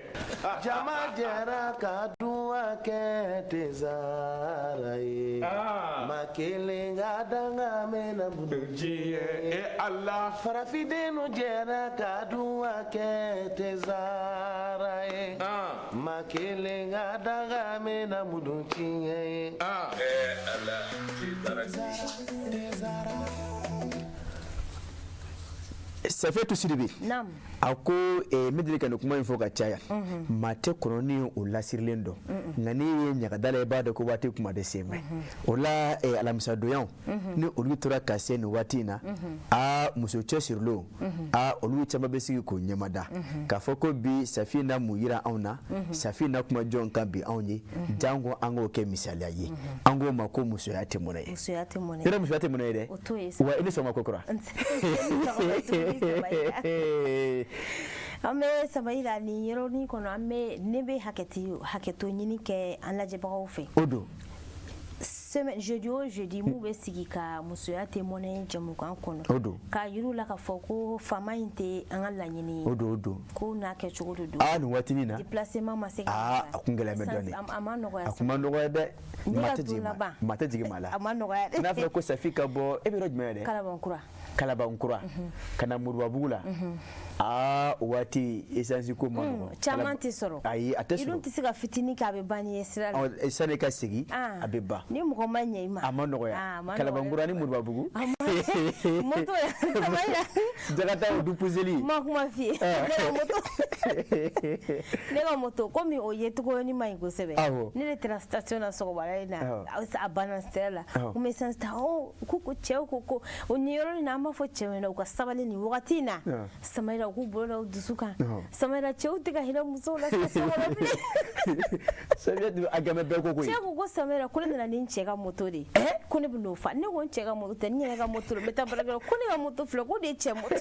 Jama jɛra ka duwa kɛ tezara ye. Ma kelen ka danga mɛna budu Diɲɛ e Ala. Farafindenw jɛra ka duwa kɛ tezara ye. Ma kelen ka danga mɛna budu tiɲɛ ye. Ala, tezara. Safiyatu Sidibe. Naam. A ko n bɛ deli ka nin kuma in fɔ ka caya. Maa tɛ kɔnɔni o lasirilen dɔn. Nka n'i ye ɲagada la, i b'a dɔn ko waati kuma de sen bɛ. O la alamisadonyaw ni olu tora ka se nin waati in na, aa muso cɛsirilenw, aa olu caman bɛ sigi k'o ɲɛmada k'a fɔ ko bi Safi na mun yira anw na, Safi na kuma jɔn kan bi anw ye, janko an k'o kɛ misaliya ye. An k'o ma ko musoya tɛ mɔnɛ ye. Musoya tɛ mɔnɛ ye. Yɔrɔ musoya tɛ mɔnɛ ye dɛ. O t'o ye sa. Wa i ni sɔgɔma ko kura. An bɛ Samayila nin yɔrɔnin kɔnɔ, an bɛ ne bɛ hakɛto ɲini kɛ an lajɛbagaw fɛ. O don. Semaine jeudi o jeudi mun bɛ sigi ka musoya tɛ mɔnɛ jɛmukan kɔnɔ. O don. K'a yir'u la k'a fɔ ko faama in tɛ an ka laɲini ye. O don, o don. Ko n'a kɛcogo de don. Aa nin waatinin na. Déplacement ma se ka Aa nɔgɔya. a kun gɛlɛya bɛ dɔɔnin. A ma nɔgɔya. A kun ma nɔgɔya dɛ. Ne Maa ka tɛ jigin don laban. maa tɛ jigin maa la. A ma nɔgɔya dɛ. N'a fɔra ko Safi ka bɔ, e bɛ yɔrɔ jumɛn yɛrɛ? Kalabankura. Kalabankura. Ka na Moribabugu la. Aa o waati essence ko ma nɔgɔn. Caman tɛ sɔrɔ. Ayi a tɛ I dun sɔrɔ. tɛ se ka fitinin kɛ a bɛ ban n'i ye sira la. Ɔ sani ka segin a bɛ ban. Ni mɔgɔ ma ɲɛ i ma. A ma nɔgɔya. A ma nɔgɔya. Kalabankura ni Moribabugu. Moto ya Samayila. Jakata o du puseli. Ma kuma f'i ye. Ne ka moto komi o yecogo ni ma ɲi kosɛbɛ. Awɔ. Ne de taara station na sɔgɔmada in na. A banna sira la. Awɔ. N bɛ essence ta. Ɔ ko cɛw ko o nin yɔrɔ in na an b'a fɔ cɛw ɲɛna u ka sabali nin wagati in na. Samayila u k'u bolo da u dusu kan. Samayila cɛw tɛ ka hinɛ musow la station kɔnɔ bilen. Safiyatu a game bɛɛ ko koyi. Cɛ ko Samayila ko ne nana ni n cɛ ka moto de ye. Ko ne bɛ n'o fa. Ne ko n cɛ ka moto tɛ, n yɛrɛ ka moto don. N bɛ taa baarakɛyɔrɔ. Ko ne ka moto filɛ k'o de ye cɛ moto.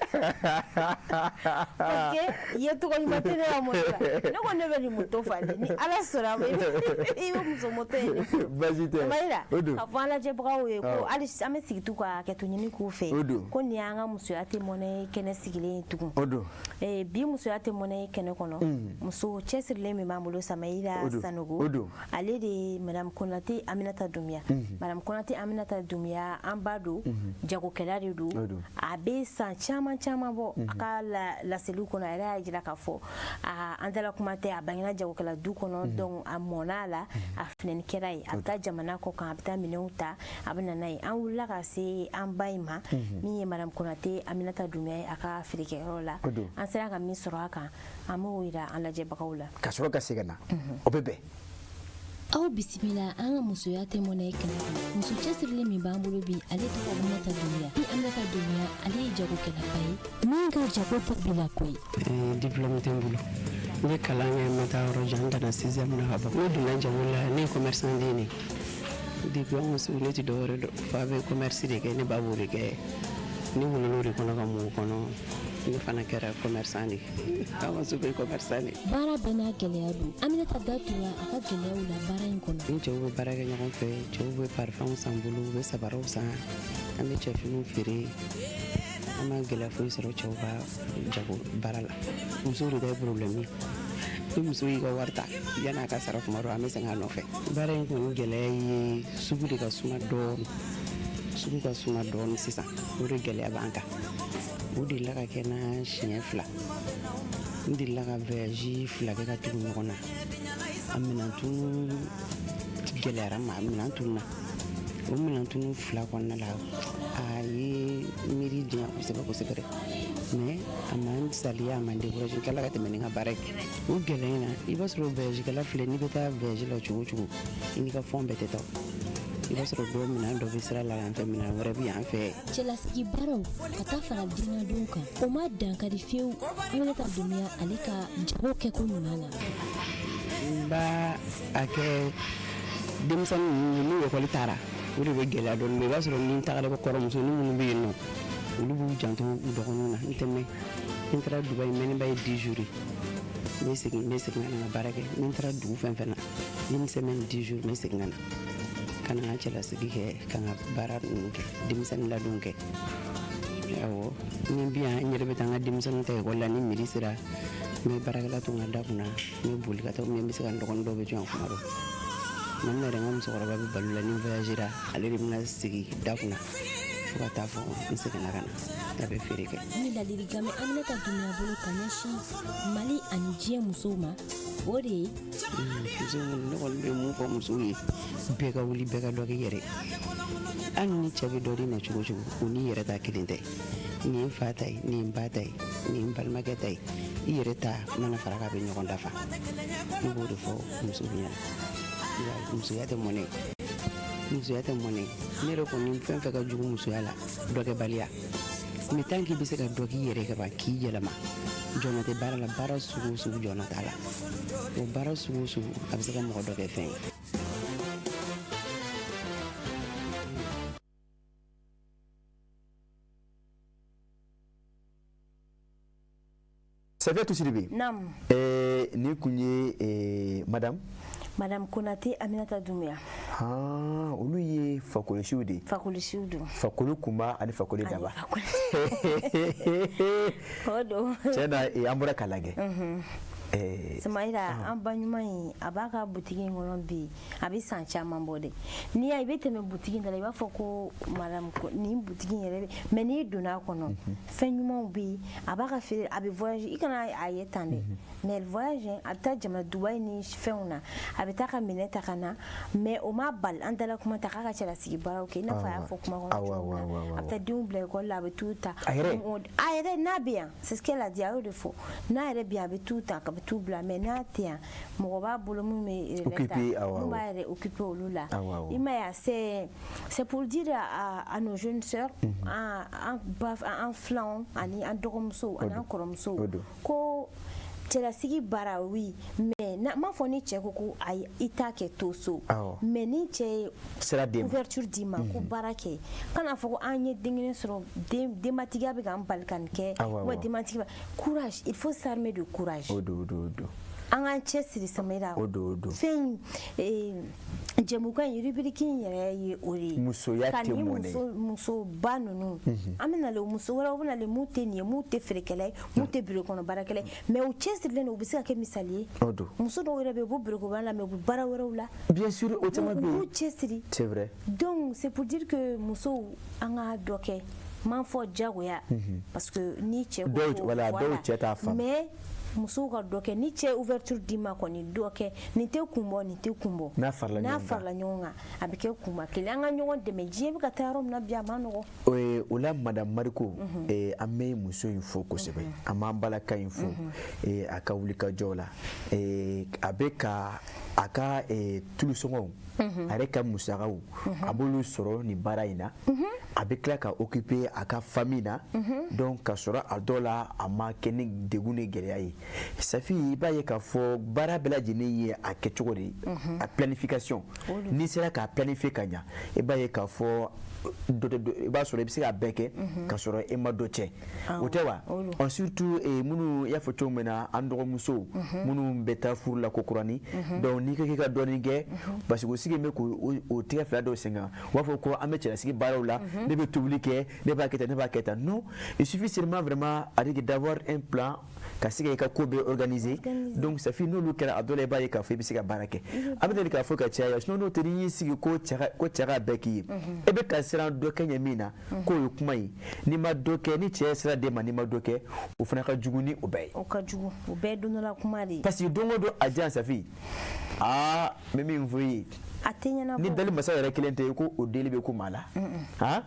Parce que yecogo ɲuman tɛ ne ka moto la. Ne ko ne bɛ nin moto fa de. Ni Ala sɔnna a ma i bɛ muso moto ye ne bolo. Baasi tɛ. Samayila O don. k'a fɔ an lajɛbagaw ye ko Awɔ. hali an bɛ sigi t'u ka hakɛto ɲini k'u fɛ. O don. Ko nin y'an ka musoya tɛ mɔnɛ kɛnɛ sigilen ye tugun. O don. Bi musoya tɛ mɔnɛ kɛnɛ kɔnɔ. Muso cɛsirilen min b'an bolo Samayila O don. Sanogo. O don. Ale de ye Madame Konate Aminata Doumbia. Madame Konate Aminata Doumbia an ba don. Jagokɛla de don. O don. A bɛ san caman caman bɔ a ka laseliw kɔnɔ, a yɛrɛ y'a jira k'a fɔ an dala kuma tɛ, a bangena jagokɛla du kɔnɔ, donc a mɔnna a la, a finɛni kɛra ye, a bɛ taa jamana kɔ kan, a bɛ taa minɛnw ta, a bɛ na n'a ye. An wulila ka se an ba in ma min ye Madame Konate Aminata Doumbia ye a ka feerekɛyɔrɔ la. O don. An sera ka min sɔrɔ a kan, an b'o yira an lajɛbagaw la. Ka sɔrɔ ka segin ka na. O bɛ bɛn. Aw bisimila an ka musoya tɛ mɔnɛ kɛnɛ kɔnɔ. Muso cɛsirilen min b'an bolo bi, ale tɔgɔ Aminata Doumbia. Bi Aminata Doumbia, ale ye jagokɛlaba ye min ka jago tɛ bila ko ye. Diplôme tɛ n bolo. N ye kalan kɛ, n ma taa yɔrɔ jan, n danna sixième na ka ban. Ne donna jago la, ne ye commerçant den de ye. Depuis an ka so, ne tɛ dɔwɛrɛ dɔn. Fa bɛ commerce de kɛ, ne ba b'o de kɛ. Ne wolola o de kɔnɔ ka mɔ o kɔnɔ. Ne fana kɛra commerçant de ye. An ka so bɛɛ ye commerçant de ye. Baara bɛɛ n'a gɛlɛya don. Aminata da tora a ka gɛlɛyaw la baara in kɔnɔ. Ni cɛw bɛ baara kɛ ɲɔgɔn fɛ, cɛw bɛ parfum san bolo, u bɛ sabaraw san, an bɛ cɛfiniw feere. An ma gɛlɛya foyi sɔrɔ cɛw ka jago baara la. Musow de ta ye problème ye. Ni muso y'i ka wari ta, yan'a ka sara kuma dɔ, an bɛ segin a nɔfɛ. Baara in kɔni gɛlɛya ye sugu de ka suma dɔɔni. Sugu ka suma dɔɔni sisan, o de gɛlɛya b'an kan. O delila ka kɛ n na siɲɛ 2. N delila ka voyage 2 kɛ ka tugu ɲɔgɔn na. A minɛn tunu gɛlɛyara n ma, a minɛn tununa. O minɛn tunu 2 kɔnɔna la, a ye miiri diyan kosɛbɛ kosɛbɛ dɛ. Mais a ma n saliya, a ma n découragé, n tilala ka tɛmɛ ni n ka baara ye. O gɛlɛya in na, i b'a sɔrɔ voyage kɛla filɛ, n'i bɛ taa voyage la cogo o cogo, i n'i ka fɛnw bɛɛ tɛ taa. I b'a sɔrɔ dɔw minɛn dɔ bɛ sira la yan fɛ, minɛn wɛrɛ bɛ yan fɛ. Cɛlasigi baaraw ka taa fara denladon kan, o ma dankari fiyewu Aminata Dunbiya ale ka jago kɛko ɲuman na. N b'a a kɛ denmisɛnnin ninnu, n'u ekɔli taara, o de bɛ gɛlɛya dɔɔnin. I b'a sɔrɔ ni n tagara, kɔrɔmusonin minnu bɛ yen nɔ, olu b'u janto u dɔgɔninw na. N tɛ mɛn. Ni n taara Dubayi, mɛnniba ye 10 jours ye, n bɛ segin ka na n ka baara kɛ. Ni n taara dugu fɛn fɛn na, une semaine, 10 jours, n bɛ segin ka na n ka cɛlasigi kɛ, ka n ka baara ninnu kɛ, denmisɛnnin ladon kɛ. Awɔ, ni bi yan, n yɛrɛ bɛ taa n ka denmisɛnninw ta ekɔli la. Ni midi sera, n bɛ baarakɛla to n ka da kunna, n bɛ boli ka taa. Ou bien n bɛ se ka n dɔgɔnin dɔw bɛ to yan kuma dɔ. Tuma min na yɛrɛ, n ka musokɔrɔba bɛ balo la, ni n voyagera, ale de bɛna sigi da kunna fo ka taa fɔ n seginna ka na, a bɛ feere kɛ. Ni ladilikan bɛ Aminata Dunbiya bolo ka ɲɛsin Mali ani diɲɛ musow ma, o de ye? Muso kɔni, ne kɔni bɛ mun fɔ musow ye? Bɛɛ ka wuli, bɛɛ ka dɔ k'i yɛrɛ. Hali ni cɛ bɛ dɔ d'i ma cogo o cogo, o n'i yɛrɛ ta kelen tɛ. Nin ye n fa ta ye, nin ye n ba ta ye, nin ye n balimakɛ ta ye. I yɛrɛ ta mana fara k'a bɛ ɲɔgɔn dafa. Ne b'o de fɔ musow ɲɛna. Musoya tɛ mɔnɛ, musoya tɛ mɔnɛ. Ne yɛrɛ kɔni, fɛn fɛn ka jugu musoya la, dɔkɛbaliya. Mais tant k'i bɛ se ka dɔ k'i yɛrɛ ka ban k'i yɛlɛma, jɔnna tɛ baara la. Baara sugu o sugu, jɔnna t'a la. O baara sugu o sugu, a bɛ se ka mɔgɔ dɔ kɛ fɛn ye. Safiatou Sidibé. Naam. Nin kun ye madame Madame Konate Aminata Doumbia. Ah, olu ye fakolisiw de ye. Fakolisiw don. Fakoli kunba ani fakoli daba. O don. Tiɲɛ na, an bɔra k'a lajɛ. Samayira, an ba ɲuman in, a b'a ka butigi in kɔnɔ bi, a bɛ san caman bɔ dɛ. N'i y'a ye, i bɛ tɛmɛ butigi in da la, i b'a fɔ ko madame nin butigi in yɛrɛ bɛ, mais n'i donna a kɔnɔ, fɛn ɲumanw bɛ yen. A b'a ka feere, a bɛ voyage. I kana a ye tan dɛ, mais elle voyage, a bɛ taa jamana Dubaï ni fɛnw na, a bɛ taa ka minɛn ta ka na. Mais o ma bali an dala kuma ta k'a ka cɛlasigi baaraw kɛ, i n'a fɔ a y'a fɔ kuma kɔnɔ cogo min na. A bɛ taa denw bila ekɔli la, a bɛ t'u ta. A yɛrɛ? A yɛrɛ, n'a bɛ yan, c'est ce qu'elle a dit, a y'o de fɔ. N'a yɛrɛ bɛ yan, a bɛ t'u ta ka t'u bila, mais n'a tɛ yan, mɔgɔ b'a bolo mun bɛ relais ta, mun b'a yɛrɛ occuper olu la. I m'a ye, c'est pour dire à nos jeunes sœurs, an ba, an filanw ani an dɔgɔmusow ani an kɔrɔmusow, ko cɛlasigi baara, oui, mais n'a m'a fɔ ni cɛ ko ayi, i t'a kɛ, to so. Mais ni cɛ ye sira d'e ma, ouverture d'i ma ko baara kɛ, kana fɔ ko an ye den kelen sɔrɔ, denbatigiya bɛ k'an bali ka nin kɛ, ou denbatigi ba. Courage, il faut s'armer de courage. O don, o don, o don. An k'an cɛ siri, Samayira. O don, o don. Fɛn in, jɛmukan in, rubrique in yɛrɛ ye o de ye. Musoya ka tɛ nin mɔnɛ. Muso musoba ninnu, an bɛ nalen muso wɛrɛw bɛ nalen, mun tɛ nin ye, mun tɛ feerekɛla ye, mun tɛ bureau kɔnɔ baarakɛla ye, mais u cɛsirilen don, u bɛ se ka kɛ misali ye. O don. Muso dɔw yɛrɛ bɛ yen, u bɛ bureau kɔnɔ baara la, mais u bɛ baara wɛrɛw la. Bien sûr, o caman bɛ U yen. b'u cɛsiri. C'est vrai. Donc c'est pour dire que musow, an ka dɔ kɛ. M'an fɔ diyagoya, parce que ni cɛ ko Dɔw ko voilà, dɔw cɛ t'a faamu. Mais musow ka dɔ kɛ. Ni cɛ ouverture d'i ma kɔni, dɔ kɛ. Nin tɛ kun bɔ, nin tɛ kun bɔ. N'a farala n'a ɲɔgɔn kan. Farala ɲɔgɔn kan, a bɛ kɛ kunba kelen. An ka ɲɔgɔn dɛmɛ. Diɲɛ bɛ ka taa yɔrɔ min na bi, a ma nɔgɔn. O la, madame Mariko, an bɛ muso in fo kosɛbɛ. An b'an balaka in fo a ka wulikajɔ la. A bɛ ka a ka tulusɔngɔw, a yɛrɛ ka musakaw, a b'olu sɔrɔ nin baara in na. A bɛ tila ka occuper a ka famille na. Donc ka sɔrɔ a dɔw la, a ma kɛ ni degun ni gɛlɛya ye. Safi, i b'a ye k'a fɔ baara bɛɛ lajɛlen ye a kɛcogo de ye, a planification. N'i sera k'a planifier ka ɲa, i b'a ye k'a fɔ dɔ tɛ dɔ, i b'a sɔrɔ i bɛ se k'a bɛɛ kɛ ka sɔrɔ e ma dɔ cɛ. O tɛ wa? Surtout minnu i y'a fɔ cogo min na, an dɔgɔmusow minnu bɛ taa furu la ko kurani. Donc n'i ko k'i ka dɔɔnin kɛ, parce que o sigi bɛ k'o o tigɛ fila dɔw sen kan, u b'a fɔ ko an bɛ cɛlasigi baaraw la, ne bɛ tobili kɛ, ne b'a kɛ tan, ne b'a kɛ tan. Non, il suffit seulement vraiment à dire d'avoir un plan ka se ka i ka ko bɛɛ organiser. Donc ça fait n'olu kɛra, a dɔ la, i b'a ye k'a fɔ i bɛ se ka baara kɛ. An bɛ deli k'a fɔ ka caya. Sinon n'o tɛ, n'i y'i sigi ko cɛ ka bɛɛ k'i ye, e bɛ ka siran dɔ kɛ ɲɛ min na, k'o ye kuma ye. N'i ma dɔ kɛ, ni cɛ ye sira d'e ma, n'i ma dɔ kɛ, o fana ka jugu ni o bɛɛ ye. O ka jugu, o bɛɛ ye don dɔ la kuma de ye. Parce que don o don a jan, Safi, aa, n bɛ min fɔ i ye, A tɛ ɲɛnabɔ. Ni dali masa yɛrɛ kelen tɛ, ko o deli bɛ ko maa la, han.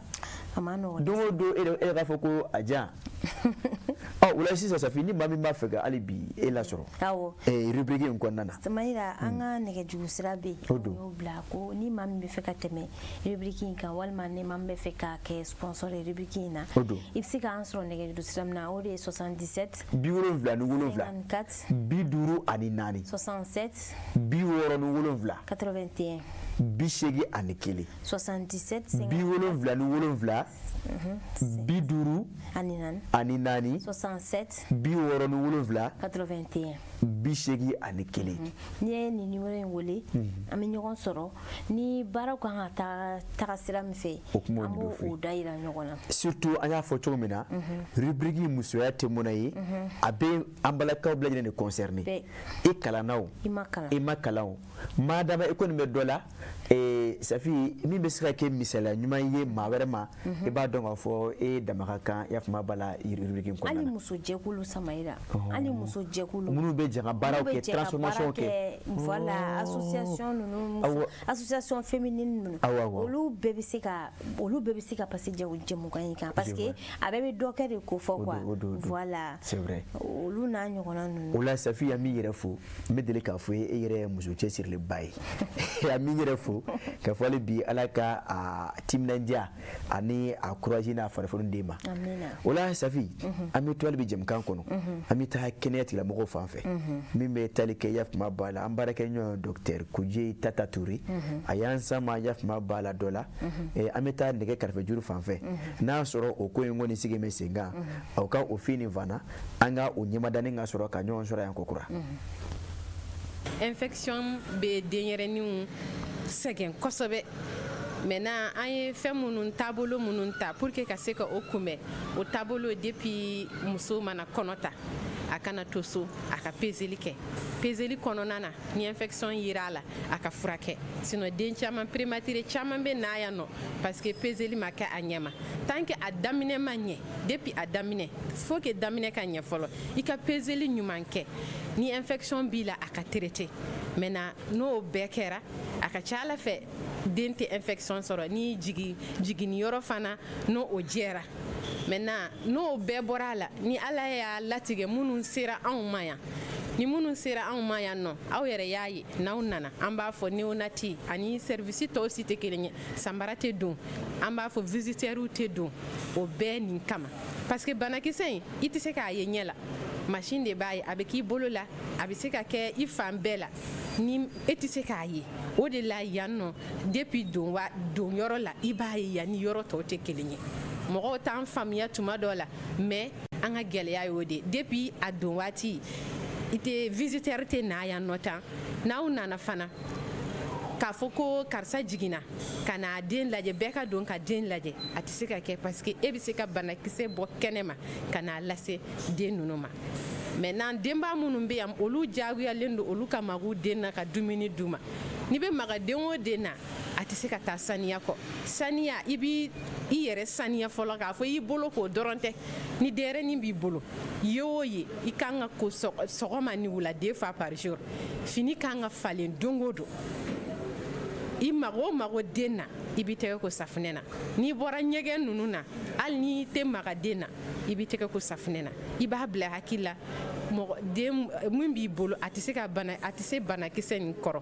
A ma nɔgɔn. Don o don, e k'a fɔ ko a jan. Ɔ, o la sisan, Safi, ni maa min b'a fɛ ka hali bi e lasɔrɔ Awɔ. Rubrique in kɔnɔna na. Samayira, an ka nɛgɛjuru sira bɛ yen. O don. An y'o bila ko ni maa min bɛ fɛ ka tɛmɛ rubrique in kan, walima ni maa min bɛ fɛ ka kɛ sponsor ye rubrique in na, O don. i bɛ se k'an sɔrɔ nɛgɛjuru sira min na, o de ye 77 77 54 54 67 67 81 81 77 77 50 ani 4 ani 4 67 67 81 81. N'i ye nin numéro in wele, an bɛ ɲɔgɔn sɔrɔ ni baaraw kan ka taga taga sira min fɛ, O kumaw an de bɛ b'o fɔ. o da yira ɲɔgɔn na. Surtout, an y'a fɔ cogo min na, rubrique musoya tɛ mɔnɛ ye, a bɛ an balakaw bɛɛ lajɛlen de concerné. Bɛɛ. I kalanna o, I ma kalan. I ma kalan o, madama i kɔni bɛ dɔ la, Safi, min bɛ se ka kɛ misaliya ɲuman ye maa wɛrɛ ma, i b'a dɔn k'a fɔ e dama ka kan, i y'a faamu b'a la rubrique in Hali kɔnɔna na. muso jɛkulu, Samayira, hali muso jɛkulu Minnu bɛ jɛ ka baaraw minnu bɛ kɛ, jɛ ka transformation baara kɛ. Voilà, association ninnu, muso association féminine ninnu, Awɔ, awɔ. olu bɛɛ bɛ se ka passer jɛmukan in kan, parce que a bɛɛ bɛ dɔ kɛ de ko fɔ O quoi. don, o don, o don. Voilà. C'est vrai. Olu n'a ɲɔgɔnna ninnu. O la, Safi, an b'i yɛrɛ fo. N bɛ deli k'a fɔ e yɛrɛ ye muso cɛsirilenba ye. An b'i yɛrɛ fo k'a fɔ hali bi Ala ka a timinandiya ani a courage n'a farifoni d'e ma. Amina. O la, Safi, an bɛ to hali bi jɛmukan kɔnɔ, an bɛ taa kɛnɛya tigilamɔgɔw fan fɛ min bɛ tali kɛ, yafama b'a la, an baarakɛ ɲɔgɔn docteur Kuje Tata Touré, a y'an sama, yafama b'a la dɔ la. An bɛ taa nɛgɛ kɛrɛfɛjuru fan fɛ, n'a y'a sɔrɔ o ko in kɔni sigi bɛ sen kan, o ka o fini fana, an ka o ɲɛmadani ka sɔrɔ ka ɲɔgɔn sɔrɔ yan kokura. Infection bɛ denyɛrɛninw sɛgɛn kosɛbɛ. Maintenant, an ye fɛn minnu, taabolo minnu ta pour que ka se ka o kunbɛn, o taabolo, depuis muso mana kɔnɔ ta, a kana to so, a ka peseli kɛ. Peseli kɔnɔna na, ni infection yera a la, a ka furakɛ. Sinon den caman, prématuré caman bɛ na yan nɔ parce que peseli ma kɛ a ɲɛ ma. Tant que a daminɛ ma ɲɛ, depuis a daminɛ, faut que daminɛ ka ɲɛ fɔlɔ, i ka peseli ɲuman kɛ, ni infection b'i la, a ka traité. Maintenant, n'o bɛɛ kɛra, a ka ca Ala fɛ den tɛ infection sɔrɔ. Ni jigin jiginniyɔrɔ fana, n'o o jɛra, maintenant n'o bɛɛ bɔra a la, ni Ala y'a latigɛ, minnu sera anw ma yan, ni minnu sera anw ma yan nɔ, aw yɛrɛ y'a ye, n'aw nana, an b'a fɔ néonat ani service tɔw si tɛ kelen ye. Sanbara tɛ don, an b'a fɔ visiteurs tɛ don, o bɛɛ nin kama, parce que banakisɛ in, i tɛ se k'a ye ɲɛ la, machine de b'a ye. A bɛ k'i bolo la, a bɛ se ka kɛ i fan bɛɛ la, ni e tɛ se k'a ye. O de la yan nɔ, depuis don wa don yɔrɔ la, i b'a ye yan ni yɔrɔ tɔw tɛ kelen ye. Mɔgɔw t'an faamuya tuma dɔ la, mais an ka gɛlɛya y'o de. Depuis a don waati, i tɛ visiteur tɛ na yan nɔ tan. N'aw nana fana k'a fɔ ko karisa jiginna, ka n'a den lajɛ, bɛɛ ka don ka den lajɛ, a tɛ se ka kɛ, parce que e bɛ se ka banakisɛ bɔ kɛnɛ ma ka n'a lase den ninnu ma. Maintenant, denba minnu bɛ yan, olu diyagoyalen don, olu ka mago den na ka dumuni d'u ma. N'i bɛ maga den o den na, a tɛ se ka taa saniya kɔ. Saniya, i b'i i yɛrɛ saniya fɔlɔ, k'a fɔ i bolo k'o dɔrɔn tɛ. Ni denyɛrɛnin b'i bolo, ye o ye, i kan ka ko sɔgɔma ni wula, deux fois par jour. Fini kan ka falen don o don. I mago o mago den na, i b'i tɛgɛ ko safunɛ na. N'i bɔra ɲɛgɛn ninnu na, hali n'i tɛ maga den na, i b'i tɛgɛ ko safunɛ na. I b'a bila hakili la, mɔgɔ den min b'i bolo, a tɛ se ka bana, a tɛ se banakisɛ nin kɔrɔ.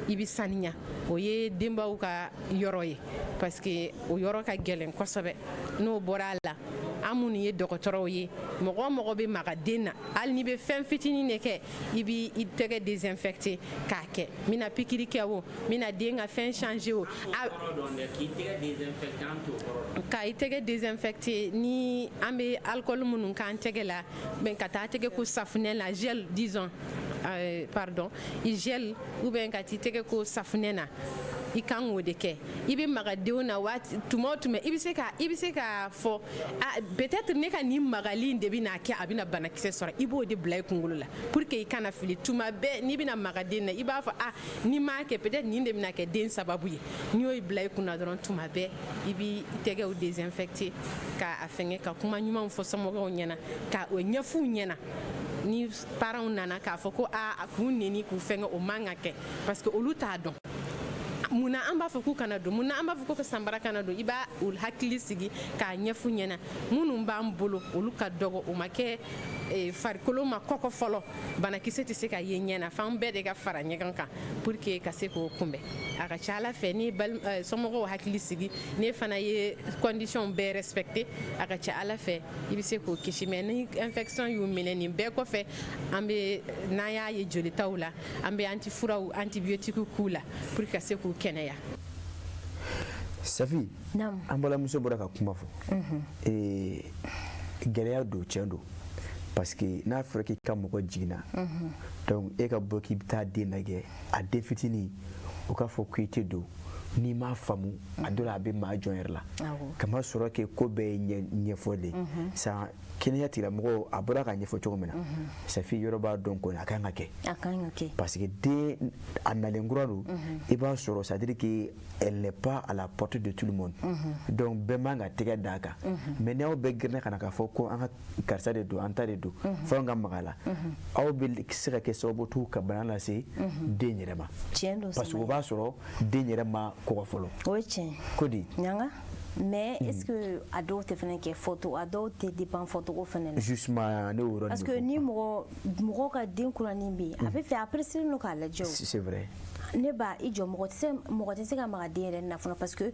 I bɛ saniya, o ye denbaw ka yɔrɔ ye, parce que o yɔrɔ ka gɛlɛn kosɛbɛ. N'o bɔra a la, an minnu ye dɔgɔtɔrɔw ye, mɔgɔ o mɔgɔ bɛ maga den na, hali n'i bɛ fɛn fitinin de kɛ, i b'i i tɛgɛ désinfecter k'a kɛ. N bɛna pikiri kɛ o, n bɛna den ka fɛn changer o, ka i tɛgɛ désinfecter ni an bɛ alcool minnu k'an tɛgɛ la, ka taa tɛgɛ ko safunɛ la, gel disons, pardon, gel, ou bien ka t'i tɛgɛ ko safunɛ na, i kan k'o de kɛ. I bɛ maga denw na waati tuma o tuma, i bɛ se k'a fɔ ah, peut-être ne ka nin magali in de bɛna kɛ a bɛna banakisɛ sɔrɔ. I b'o de bila i kunkolo la pour que i kana fili. Tuma bɛɛ n'i bɛna maga den na, i b'a fɔ ah, ni m'a kɛ, peut-être nin de bɛna kɛ den sababu ye. N'i y'o bila i kunna dɔrɔn, tuma bɛɛ i b'i tɛgɛw désinfecter ka a fɛngɛ, ka kuma ɲumanw fɔ somɔgɔw ɲɛna, ka o ɲɛf'u ɲɛna. Ni parents nana k'a fɔ ko aa, k'u neni, k'u fɛngɛ, o man ka kɛ, parce que olu t'a dɔn. Munna an b'a fɔ k'u kana don? Munna an b'a fɔ ko ka sanbara kana don? I b'a u hakili sigi k'a ɲɛf'u ɲɛna. Minnu b'an bolo, olu ka dɔgɔ, o ma kɛ farikolo ma kɔkɔ fɔlɔ, banakisɛ tɛ se ka ye ɲɛ na, f'an bɛɛ de ka fara ɲɔgɔn kan pour que ka se k'o kunbɛn. A ka ca Ala fɛ, ni somɔgɔw hakili sigi, n'e fana ye condition bɛɛ respecté, a ka ca Ala fɛ, i bɛ se k'o kisi. Mais ni infection y'u minɛ, nin bɛɛ kɔfɛ, an bɛ, n'an y'a ye jolitaw la, an bɛ antifuraw, antibiotiques k'u la pour que ka se k'u kɛnɛya. Safi, an balimamuso bɔra ka kuma fɔ. Gɛlɛya don, tiɲɛ don, parce que n'a fɔra k'i ka mɔgɔ jiginna, donc e ka bɔ k'i bɛ taa den lajɛ, a den fitinin, o k'a fɔ k'i tɛ don, n'i m'a faamu, a dɔ la a bɛ maa jɔn yɛrɛ la. Kama sɔrɔ kɛ ko bɛɛ ye ɲɛfɔ de san kɛnɛya tigilamɔgɔw, a bɔra k'a ɲɛfɔ cogo min na. Safi, yɔrɔ b'a dɔn kɔni, a kan ka kɛ. A kan ka kɛ. Parce que den a nalen kura don, i b'a sɔrɔ, c'est à dire que elle n'est pas à la portée de tout le monde, donc bɛɛ man ka tɛgɛ d'a kan. Mais n'aw bɛɛ girinna ka na k'a fɔ ko an ka karisa de don, an ta de don, fo an ka maga la, aw bɛ se ka kɛ sababu t'u ka bana lase den yɛrɛ ma. Tiɲɛ don. Parce que o b'a sɔrɔ den yɛrɛ ma kɔgɔ fɔlɔ. O ye tiɲɛ. Ko di? Ɲanga. Mais est-ce que a dɔw tɛ fɛnɛ kɛ fɔto, a dɔw tɛ dépend fɔcogo fɛnɛ na? Justement, ne y'o yɔrɔ. Parce que ni mɔgɔ mɔgɔ ka den kuranin bɛ yen, a bɛ fɛ, a pressé don k'a lajɛ o. C'est vrai. Ne ba, i jɔ, mɔgɔ tɛ se ka maga den yɛrɛ na fɔlɔ, parce que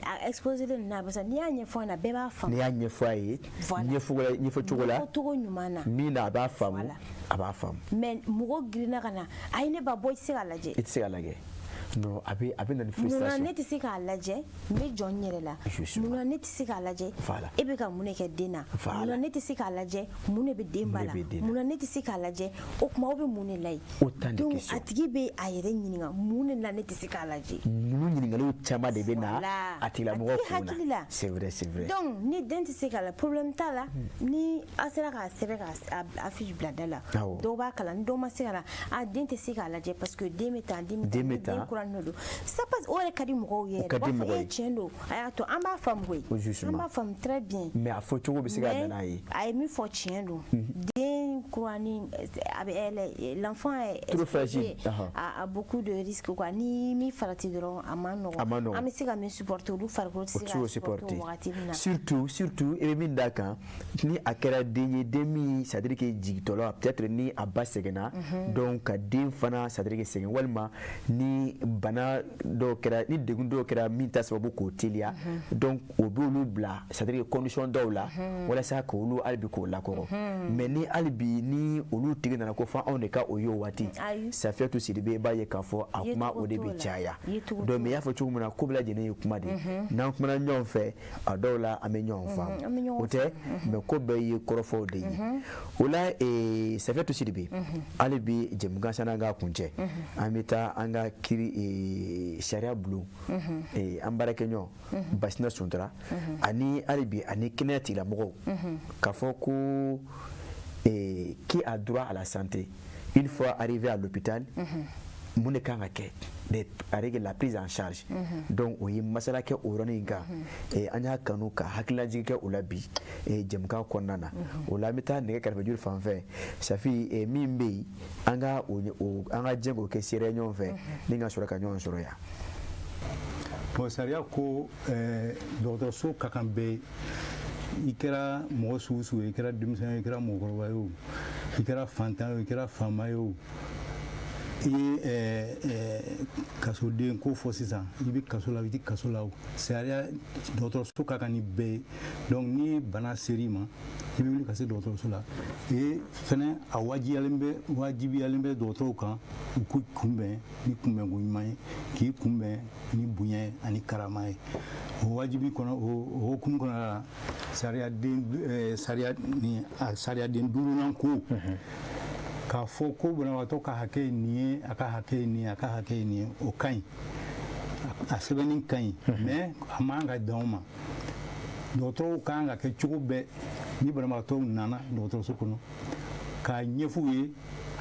a exposé len n'a bɛ, n'i y'a ɲɛfɔ a ɲɛna, bɛɛ b'a faamu. N'i y'a ɲɛfɔ a ye ɲɛfɔ cogo la, ɲɛfɔ cogo ɲuman na, min na a b'a faamu, a b'a faamu. Mais mɔgɔ girinna ka na, ayi, ne ba, bɔ, i tɛ se k'a lajɛ. I tɛ se k'a lajɛ. Non, a bɛ na ni frustration. Munna ne tɛ se k'a lajɛ? N bɛ jɔ n yɛrɛ la. Munna ne tɛ se k'a lajɛ? E bɛ ka mun de kɛ den na? Munna ne tɛ se k'a lajɛ? Mun de bɛ den ba la? Munna ne tɛ se k'a lajɛ? O tuma, aw bɛ mun de la yen? Autant de Donc questions. a tigi bɛ a yɛrɛ ɲininka, mun de la ne tɛ se k'a lajɛ? Ninnu ɲininkaliw caman de bɛ na a tigilamɔgɔ kun hakili na. La. C'est vrai, c'est vrai. Donc ni den tɛ se k'a la, problème t'a la. Ni a sera k'a sɛbɛn, k'a affiche bila da la, dɔw b'a kalan. Ni dɔw ma se ka na, a den tɛ se k'a lajɛ parce que den bɛ tan, den bɛ Den bɛ tan, den tan. kura don, ça passe. O yɛrɛ ka di mɔgɔw ye. O ka di yɛrɛ. U b'a fɔ, mɔgɔw ye. e, tiɲɛ don, a y'a to an b'a faamu koyi. Justement. An b'a faamu très bien. Mais a fɔ cogo bɛ se ka na n'a ye. A ye min fɔ, tiɲɛ don. Den kurani, a bɛ elle, l'enfant est trop fragile. exposé à beaucoup de risques quoi. Ni min farati dɔrɔn, a man nɔgɔn. A man nɔgɔn. An bɛ se ka min supporter, olu farikolo tɛ O se tɛ se ka k'o supporter supporter. o wagati min na. Surtout, i bɛ min d'a kan, ni a kɛra den ye, den min, c'est à dire que jigitɔla, peut-être ni a ba sɛgɛnna, donc ka den fana, c'est à dire que sɛgɛn, walima ni bana dɔw kɛra, ni degun dɔw kɛra min ta sababu k'o teliya, donc o b'olu bila, c'est à dire que condition dɔw la, walasa k'olu hali bi k'o lakɔrɔ. Mais ni hali bi ni olu tigi nana ko fɔ anw de ka o ye o waati, Ayi. Safiyatu Sidibe, i b'a ye k'a fɔ a kuma Yecogo o de t'o bɛ la. caya. Yecogo Donc t'o mais i y'a fɔ cogo min na, ko bɛɛ lajɛlen ye kuma de ye. N'an kumana ɲɔgɔn fɛ, a dɔw la an bɛ ɲɔgɔn faamu. An bɛ ɲɔgɔn O tɛ, mais ko bɛɛ ye kɔrɔfɔw de ye. O la, Safiyatu Sidibe, hali bi jɛmukan, san'an k'a kuncɛ, an bɛ taa an ka kiri sariya bulon, an baarakɛɲɔgɔn Basina Suntura, ani hali bi ani kɛnɛya tigilamɔgɔw, k'a fɔ ko qui a droit à la santé une fois arrivé à l'hôpital, mun de kan ka kɛ avec la prise en charge. Donc o ye masala kɛ o yɔrɔnin kan. An y'a kanu ka hakililajigi kɛ o la bi jɛmukan kɔnɔna na. O la, an bɛ taa nɛgɛ kɛrɛfɛjuru fan fɛ, Safi, min bɛ yen, an ka an ka jɛ k'o kɛ seereya ɲɔgɔn fɛ ni ka sɔrɔ ka ɲɔgɔn sɔrɔ yan. Bon, sariya ko dɔgɔtɔrɔso ka kan bɛɛ. I kɛra mɔgɔ sugu sugu ye, i kɛra denmisɛn ye, i kɛra mɔgɔkɔrɔba ye o, i kɛra fantan ye o, i kɛra faama ye o, i ye kasoden ko fɔ sisan, i bɛ kaso la, i tɛ kaso la o, sariya dɔgɔtɔrɔso ka kan ni bɛɛ ye. Donc ni bana ser'i ma, i bɛ wuli ka se dɔgɔtɔrɔso la. Et fɛnɛ, a wajibiyalen bɛ dɔgɔtɔrɔw kan, u k'u kunbɛn ni kunbɛnko ɲuman ye, k'i kunbɛn ni bonya ye ani karama ye. O wajibi kɔnɔ, o hukumu kɔnɔna la, sariyaden sariya ni a sariyaden duurunan ko k'a fɔ ko banabagatɔ ka hakɛ ye nin ye, a ka hakɛ ye nin ye, a ka hakɛ ye nin ye, o ka ɲi, a sɛbɛnni ka ɲi, mais a man ka dan o ma. Dɔgɔtɔrɔw kan ka kɛ cogo bɛɛ, ni banabagatɔw nana dɔgɔtɔrɔso kɔnɔ, k'a ɲɛf'u ye,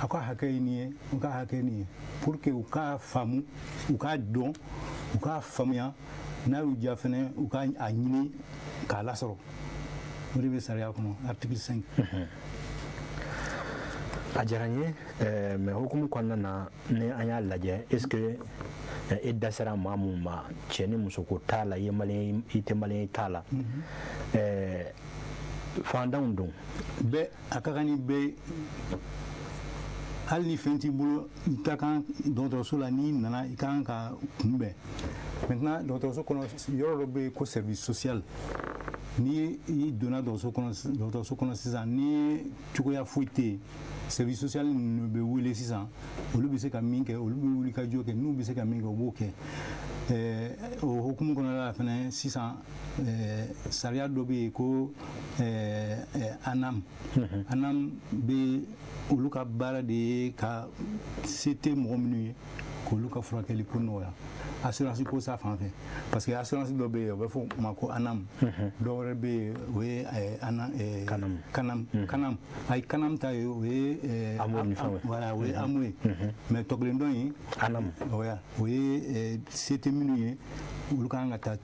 a ka hakɛ ye nin ye, u ka hakɛ ye nin ye, pour que u k'a faamu, u k'a dɔn, u k'a faamuya. N'a y'u diya fɛnɛ, u ka a ɲini k'a lasɔrɔ. O de bɛ sariya kɔnɔ, article 5. A diyara n ye, mais hukumu kɔnɔna na, ni an y'a lajɛ, est ce que E da sera maa mun ma, cɛ ni muso ko t'a la, i ye maliyɛn, i tɛ maliyɛn ye t'a la, fantanw don. Bɛɛ a ka kan ni bɛɛ ye. Hali ni fɛn t'i bolo, i ka kan dɔgɔtɔrɔso la. N'i nana, i ka kan ka kunbɛn. Maintenant, dɔgɔtɔrɔso kɔnɔ, yɔrɔ dɔ bɛ yen ko service social. Ni i donna dɔgɔtɔrɔso kɔnɔ sisan, ni cogoya foyi tɛ yen, service social ninnu bɛ wele sisan. Olu bɛ se ka min kɛ, olu bɛ wuli ka jɔ kɛ. N'u bɛ se ka min kɛ, u b'o kɛ. O hukumu kɔnɔna la fɛnɛ sisan, sariya dɔ bɛ yen ko ANAM. ANAM bɛ, olu ka baara de ye ka se tɛ mɔgɔ minnu ye, k'olu ka furakɛli ko nɔgɔya, assurance ko sa fan fɛ, parce que assurance dɔ bɛ yen, o bɛ fɔ o ma ko ANAM. Dɔ wɛrɛ bɛ yen, o ye ANA, Kanam. Kanam, Kanam, ayi, Kanam ta ye, o ye AMO ni fɛnw ye. Voilà, o ye AMO ye. Mais tɔ kelen dɔ in, ANAM. O ye se tɛ minnu ye, olu ka kan ka taa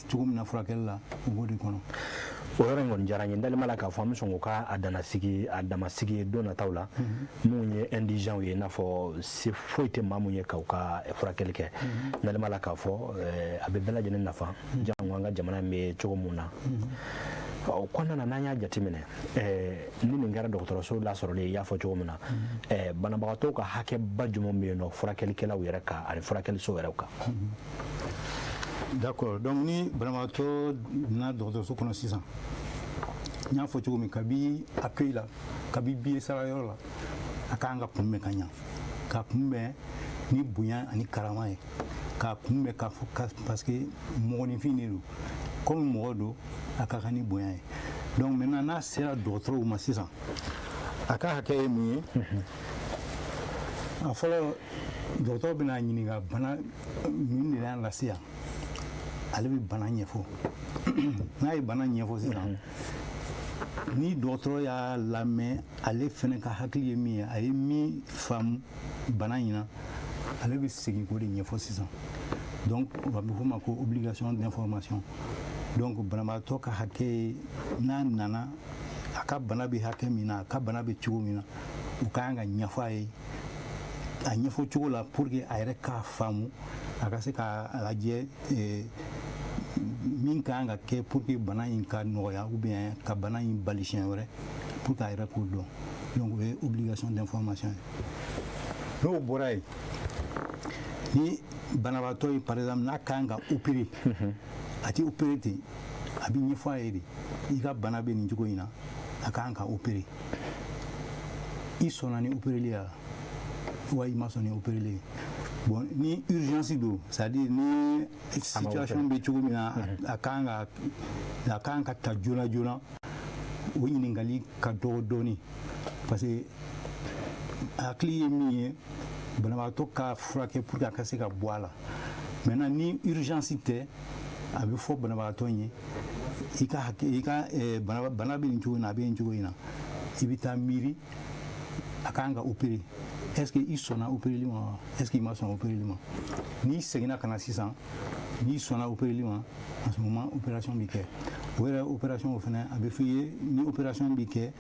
cogo min na furakɛli la, o b'o de kɔnɔ. O yɔrɔ in kɔni diyara n ye. N dalen b'a la k'a fɔ an bɛ sɔn k'o ka a danasigi, a damasigi ye don nataw la, mun ye indigent ye, i n'a fɔ se foyi tɛ maa mun ye k'u ka furakɛli kɛ. N dalen b'a la k'a fɔ a bɛ bɛɛ lajɛlen nafa, jango an ka jamana in bɛ cogo mun na. O kɔnɔna na, n'an y'a jateminɛ, ni nin kɛra dɔgɔtɔrɔso lasɔrɔlen, i y'a fɔ cogo min na, banabagatɔw ka hakɛba jumɛn bɛ yen nɔ furakɛlikɛlaw yɛrɛ kan ani furakɛliso yɛrɛ kan? D'accord. Donc ni banabagatɔ nana dɔgɔtɔrɔso kɔnɔ sisan, n y'a fɔ cogo min, kabi accueil la, kabi billet sara yɔrɔ la, a ka kan ka kunbɛn ka ɲa, ka kunbɛn ni bonya ani karama ye, k'a kunbɛn k'a fɔ, parce que mɔgɔninfin de don. Comme mɔgɔ don, a ka kan ni bonya ye. Donc maintenant, n'a sera dɔgɔtɔrɔw ma sisan, a ka hakɛ ye mun ye? A fɔlɔ, dɔgɔtɔrɔ bɛna ɲininka bana min de y'a lase yan. Ale bɛ bana ɲɛfɔ. N'a ye bana ɲɛfɔ sisan, ni dɔgɔtɔrɔ y'a lamɛn, ale fɛnɛ ka hakili ye min ye, a ye min faamu bana in na, ale bɛ segin k'o de ɲɛfɔ sisan. Donc a bɛ f'o ma ko obligation d'information. Donc banabaatɔ ka hakɛ ye, n'a nana, a ka bana bɛ hakɛ min na, a ka bana bɛ cogo min na, o ka kan ka ɲɛfɔ a ye a ɲɛfɔ cogo la, pour que a yɛrɛ k'a faamu, a ka se k'a lajɛ min ka kan ka kɛ pour que bana in ka nɔgɔya, ou bien ka bana in bali siɲɛ wɛrɛ, pour que a yɛrɛ k'o dɔn. Donc o ye obligation d'information ye. N'o bɔra yen, ni banabaatɔ ye, par exemple, n'a ka kan ka opérer, a tɛ opérer ten, a bɛ ɲɛfɔ a ye de: i ka bana bɛ nin cogo in na, a ka kan ka opérer, i sɔnna ni opéreli ya wa i ma sɔn ni opéreli ye? Bon, ni urgence don, c'est à dire ni situation bɛ cogo min na, a kan ka ta joona joona, o ɲininkali ka dɔgɔ dɔɔni, parce que hakili ye min ye, banabaatɔ ka furakɛ pour que a ka se ka bɔ a la. Maintenant, ni urgence tɛ, a bɛ fɔ banabagatɔ ye: i ka hakɛ, i ka bana bɛ nin cogo in na, a bɛ nin cogo in na, i bɛ taa miiri, a kan ka opérer, est ce que i sɔnna opéreli ma wa, est ce que i ma sɔn opéreli ma? N'i seginna ka na sisan, n'i sɔnna opéreli ma, en ce moment opération bɛ kɛ. O yɛrɛ opération, o fana a bɛ f'i ye, ni opération bɛ kɛ,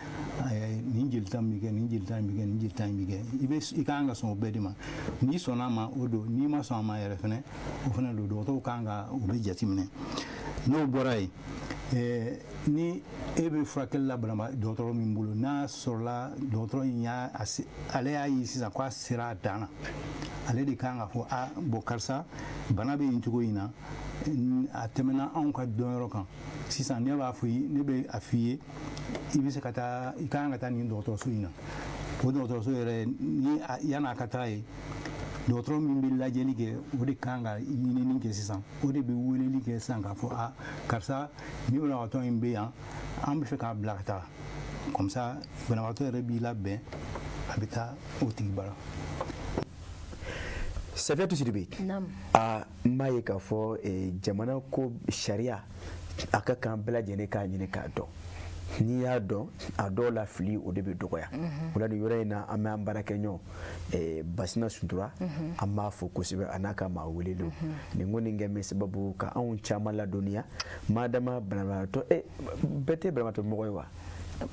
nin jelita min bɛ kɛ, nin jelita in bɛ kɛ, nin jelita in bɛ kɛ, i bɛ i ka kan ka sɔn o bɛɛ de ma. N'i sɔnna a ma, o don. N'i ma sɔn a ma yɛrɛ fɛnɛ, o fana don. Dɔgɔtɔrɔw kan ka o bɛ jateminɛ. N'o bɔra yen, ni e bɛ furakɛli la banaba dɔgɔtɔrɔ min bolo, n'a sɔrɔla dɔgɔtɔrɔ in y'a ale y'a ye sisan k'a sera a dan na, ale de kan ka fɔ: a bon, karisa, bana bɛ nin cogo in na, a tɛmɛna anw ka dɔnyɔrɔ kan. Sisan ne b'a fɔ i, ne bɛ a f'i ye, i bɛ se ka taa, i ka kan ka taa nin dɔgɔtɔrɔso in na. O dɔgɔtɔrɔso yɛrɛ ni yan'a ka taa yen, dɔgɔtɔrɔ min bɛ lajɛli kɛ, o de kan ka ɲinini kɛ sisan, o de bɛ weleli kɛ sisan k'a fɔ: a karisa, ni banabagatɔ in bɛ yan, an bɛ fɛ k'a bila ka taa. Comme ça banabagatɔ yɛrɛ b'i labɛn, a bɛ taa o tigi bara. Safiyatu Sidibe. Naam. A n b'a ye k'a fɔ jamana ko sariya, a ka kan bɛɛ lajɛlen k'a ɲini k'a dɔn. N'i y'a dɔn, a dɔw la fili o de bɛ dɔgɔya. O la, nin yɔrɔ in na, an bɛ an baarakɛɲɔgɔn Basina Suntura, an b'a fo kosɛbɛ, a n'a ka maa welelenw. Nin ko nin kɛ bɛ sababu ka anw caman ladɔnniya. Madama banabagatɔ, bɛɛ tɛ banabagatɔ mɔgɔ ye wa?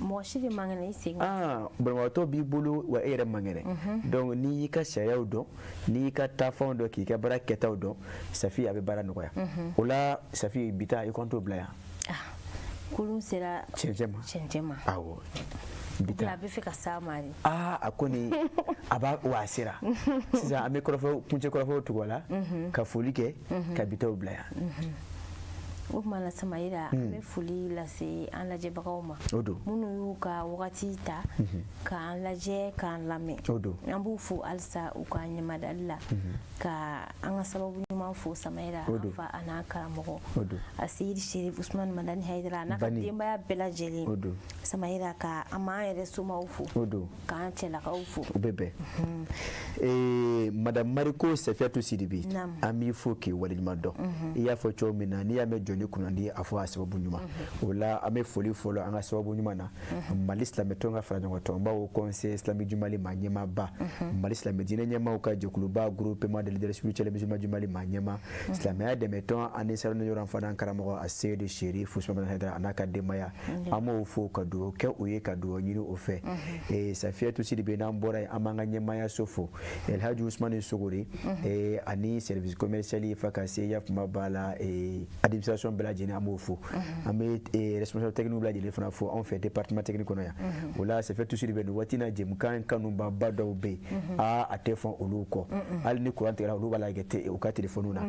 Mɔgɔ si de man kɛnɛ i sen. Ah, banabagatɔ b'i bolo wa e yɛrɛ man kɛnɛ. Donc n'i y'i ka sariyaw dɔn, n'i y'i ka taafɛnw dɔn, k'i ka baara kɛtaw dɔn, Safi, a bɛ baara nɔgɔya. O la Safi, bi ta i kɔn t'o bila yan. Kulun sera cɛncɛn ma. Cɛncɛn ma. Awɔ. Bi ta a bɛ fɛ ka s'a ma de. Aa, a kɔni a b'a wa a sera. Sisan an bɛ kɔrɔfɔ kuncɛ kɔrɔfɔw tugu a la ka foli kɛ ka bi taw bila yan. O tuma na Samayira, an bɛ foli lase an lajɛbagaw ma. O don. Minnu y'u ka wagati ta k'an lajɛ k'an lamɛn. O don. An b'u fo halisa u ka ɲamadali la. Ka an ka sababu ɲuman fo Samayira, O an don. fa a n'a karamɔgɔ. O don. A Seyidi Sherif Usumani Madani Hayidara a n'a ka Bani. denbaya bɛɛ lajɛlen. O don. Samayira, ka an m'an yɛrɛ somaw fo. O don. K'an cɛlakaw fo. O bɛ bɛn. Madame Mariko Safiatou Sidibe, Naamu. an b'i fo k'i waleɲuman dɔn. I y'a fɔ cogo min na, n'i y'a mɛn jɔnni kunnandi, a fɔ a sababu ɲuman. O la an bɛ foli fɔlɔ an ka sababu ɲuman na, Mali silamɛtɔn ka fara ɲɔgɔn tɔnbaw, Conseil islamique du Mali maa ɲɛmaaba, Mali silamɛ diinɛ ɲɛmaaw ka jɛkuluba, Groupement de leaders spirituels musulmans du Mali maa ɲɛmaa, silamɛya dɛmɛtɔn ani Saroni yɔrɔ fana karamɔgɔ a Seyidi Sherif Usumani Hayidara a n'a ka denbaya, an b'o fo ka dugawu kɛ u ye ka dugawu ɲini o fɛ. Safiatou Sidibe, n'an bɔra yen, an b'an ka ɲɛmaayaso fo, Elhaji Usumani Sogore ani service commercial fa ka se yafuma b'a la, administration bɛɛ lajɛlen, an b'o fo. An bɛ responsable technique bɛɛ lajɛlen fana fo anw fɛ département technique kɔnɔ yan. O la Safiatou Sidibe, nin waati in na jɛmukan kanubaba dɔw bɛ yen, aa, a tɛ fɔn olu kɔ. Hali ni courant tigɛra, olu b'a lajɛ u ka téléphone na.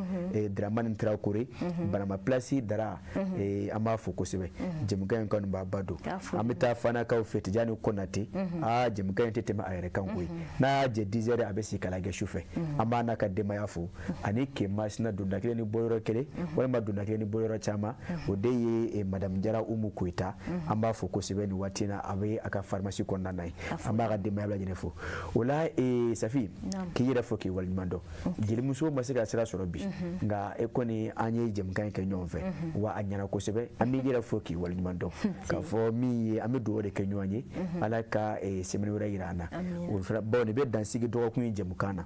Dramane Traoré, Banama Place Dara, an b'a fo kosɛbɛ, jɛmukan in kanubaba don. An bɛ taa Fanakaw fɛ, Tijani Konate, aa, jɛmukan in tɛ tɛmɛ a yɛrɛ kan koyi. N'a y'a jɛ 10 heures, a bɛ sigi k'a lajɛ su fɛ. An b'a n'a ka denbaya fo ani Kemasina, donda kelen ni bɔyɔrɔ kelen walima donda kelen ni bɔyɔrɔ caman, o de ye madame Jara Umu Koyita, an b'a fo kosɛbɛ nin waati in na, a bɛ a ka pharmacie kɔnɔna na yen. An b'a ka denbaya bɛɛ lajɛlen fo. O la Safi, k'i yɛrɛ fo k'i waleɲuman dɔn. Jelimuso ma se ka sira sɔrɔ bi, nka e kɔni an ye jɛmukan in kɛ ɲɔgɔn fɛ wa a ɲɛna kosɛbɛ. An b'i yɛrɛ fo k'i waleɲuman dɔn k'a fɔ min ye, an bɛ dugawu de kɛ ɲɔgɔn ye, Ala ka semaine wɛrɛ yira an na. O fana bawo nin bɛ dansigi dɔgɔkun in jɛmukan na,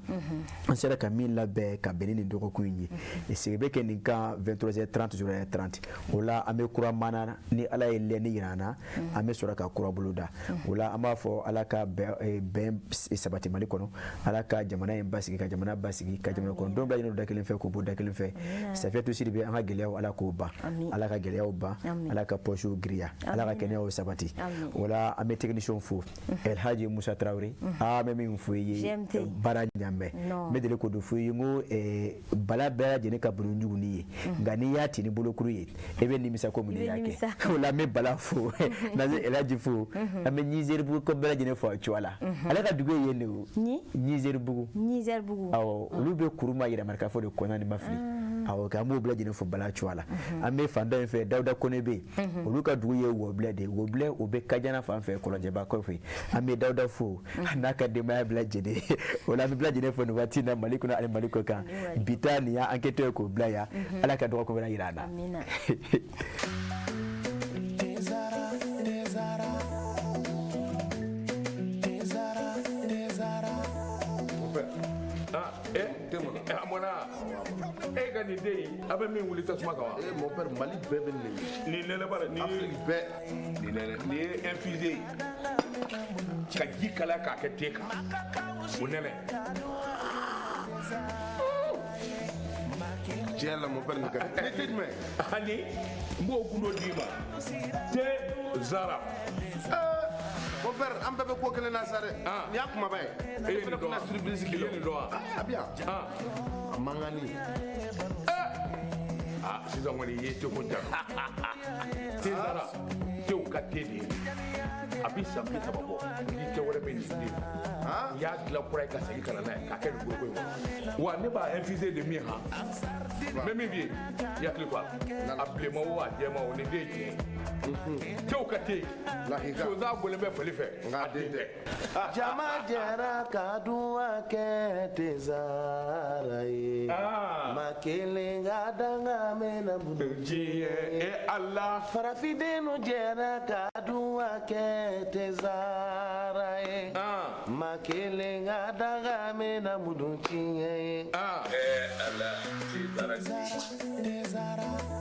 an sera ka min labɛn ka bɛn ni nin dɔgɔkun in ye. Sigi bɛ kɛ nin kan 23h30 0h30. O la an bɛ kura mana ni Ala ye lɛnni yira an na, an bɛ sɔrɔ ka kura bolo da. O la an b'a fɔ Ala ka bɛn sabati Mali kɔnɔ, Ala ka jamana in basigi, ka jamana basigi, ka jamana kɔnɔdenw bɛɛ lajɛlen da kelen fɛ k'u bɔ da kelen fɛ. Safiatou Sidibe, an ka gɛlɛyaw Ala k'o ban, Ala ka gɛlɛyaw ban, Ala ka pɔsiw giriya, Ala ka kɛnɛyaw sabati. O la an bɛ technicien fo, Elhaji Musa Traoré. Aa, n bɛ min fɔ i ye, baara ɲamɛ n bɛ deli k'o de fɔ i ye, n ko bala bɛɛ lajɛlen ka bon ni ɲugunni ye, nka n'i y'a ci ni bolokuru ye, e bɛ nimisa ko mun de y'a kɛ. O la an bɛ bala fo, n'an ye Elhaji fo, an bɛ Nizeribugu ko bɛɛ lajɛlen fo a cogoya la. Ale ka dugu ye yen de o, Nizeribugu. Nizeribugu. Awɔ, olu bɛ Kuruma yɛrɛmarakafo de kɔnɔ ni ma fili. Awɔ, k'an b'o bɛɛ lajɛlen fo bala cogoya la. An bɛ fan dɔ in fɛ, Dawuda Kone bɛ yen, olu ka dugu ye Wɔbilɛ de ye. Wɔbilɛ o bɛ Kajana fan fɛ, Kɔlɔnjɛba kɔfɛ. An bɛ Dawuda fo n'a ka denbaya bɛɛ lajɛlen. O la an bɛ bɛɛ lajɛlen fo nin waati in na, Mali kɔnɔ ani Mali kɔ kan. Bi ta nin y'an enquête ye k'o bila yan. Ala ka dɔgɔkun wɛrɛ yira an na. Amina. E ka nin den in, a bɛ min wuli tasuma kan wa? Eh mon père, Mali bɛɛ bɛ nin de. Nin nɛnɛ b'a la, nin Afrique bɛɛ. Nin nɛnɛ, nin ye infusé ye. Ka ji kalaya k'a kɛ te kan. O nɛnɛ. Tiɲɛ la mon père, nin ka di. Ni te jumɛn? Ani n b'o gundo d'i ma. Te Zara. Mon père, an bɛɛ bɛ ko kelen na sa dɛ. Nin y'a kumaba ye. E ye nin dɔn wa? Surprise I ye nin dɔn wa? A bɛ yan. A mankanni. Ah, sisan kɔni i ye teko ja. Te Zara, tew ka te de ye. A bɛ san 30 bɔ. Ni te wɛrɛ bɛ nin den. U y'a dilan kura ye ka segin ka na n'a ye k'a kɛ nin foroko in kɔnɔ. Wa ne b'a infuser de min han. N bɛ min f'i ye, i hakili to a la. A bilenman o, a jɛman o, nin den ye tiɲɛ ye. Tew ka te. Sonsan bɔlen bɛ fali fɛ. A den tɛ. Jama jɛra ka duwa kɛ Tezara ye. Ma kelen ka danga mɛnna diɲɛ e Ala. Farafindenw jɛra ka duwa kɛ Tezara ye. Ma kelen ka danga mɛnna mudun tiɲɛ ye. Ala, Tezara. Tezara.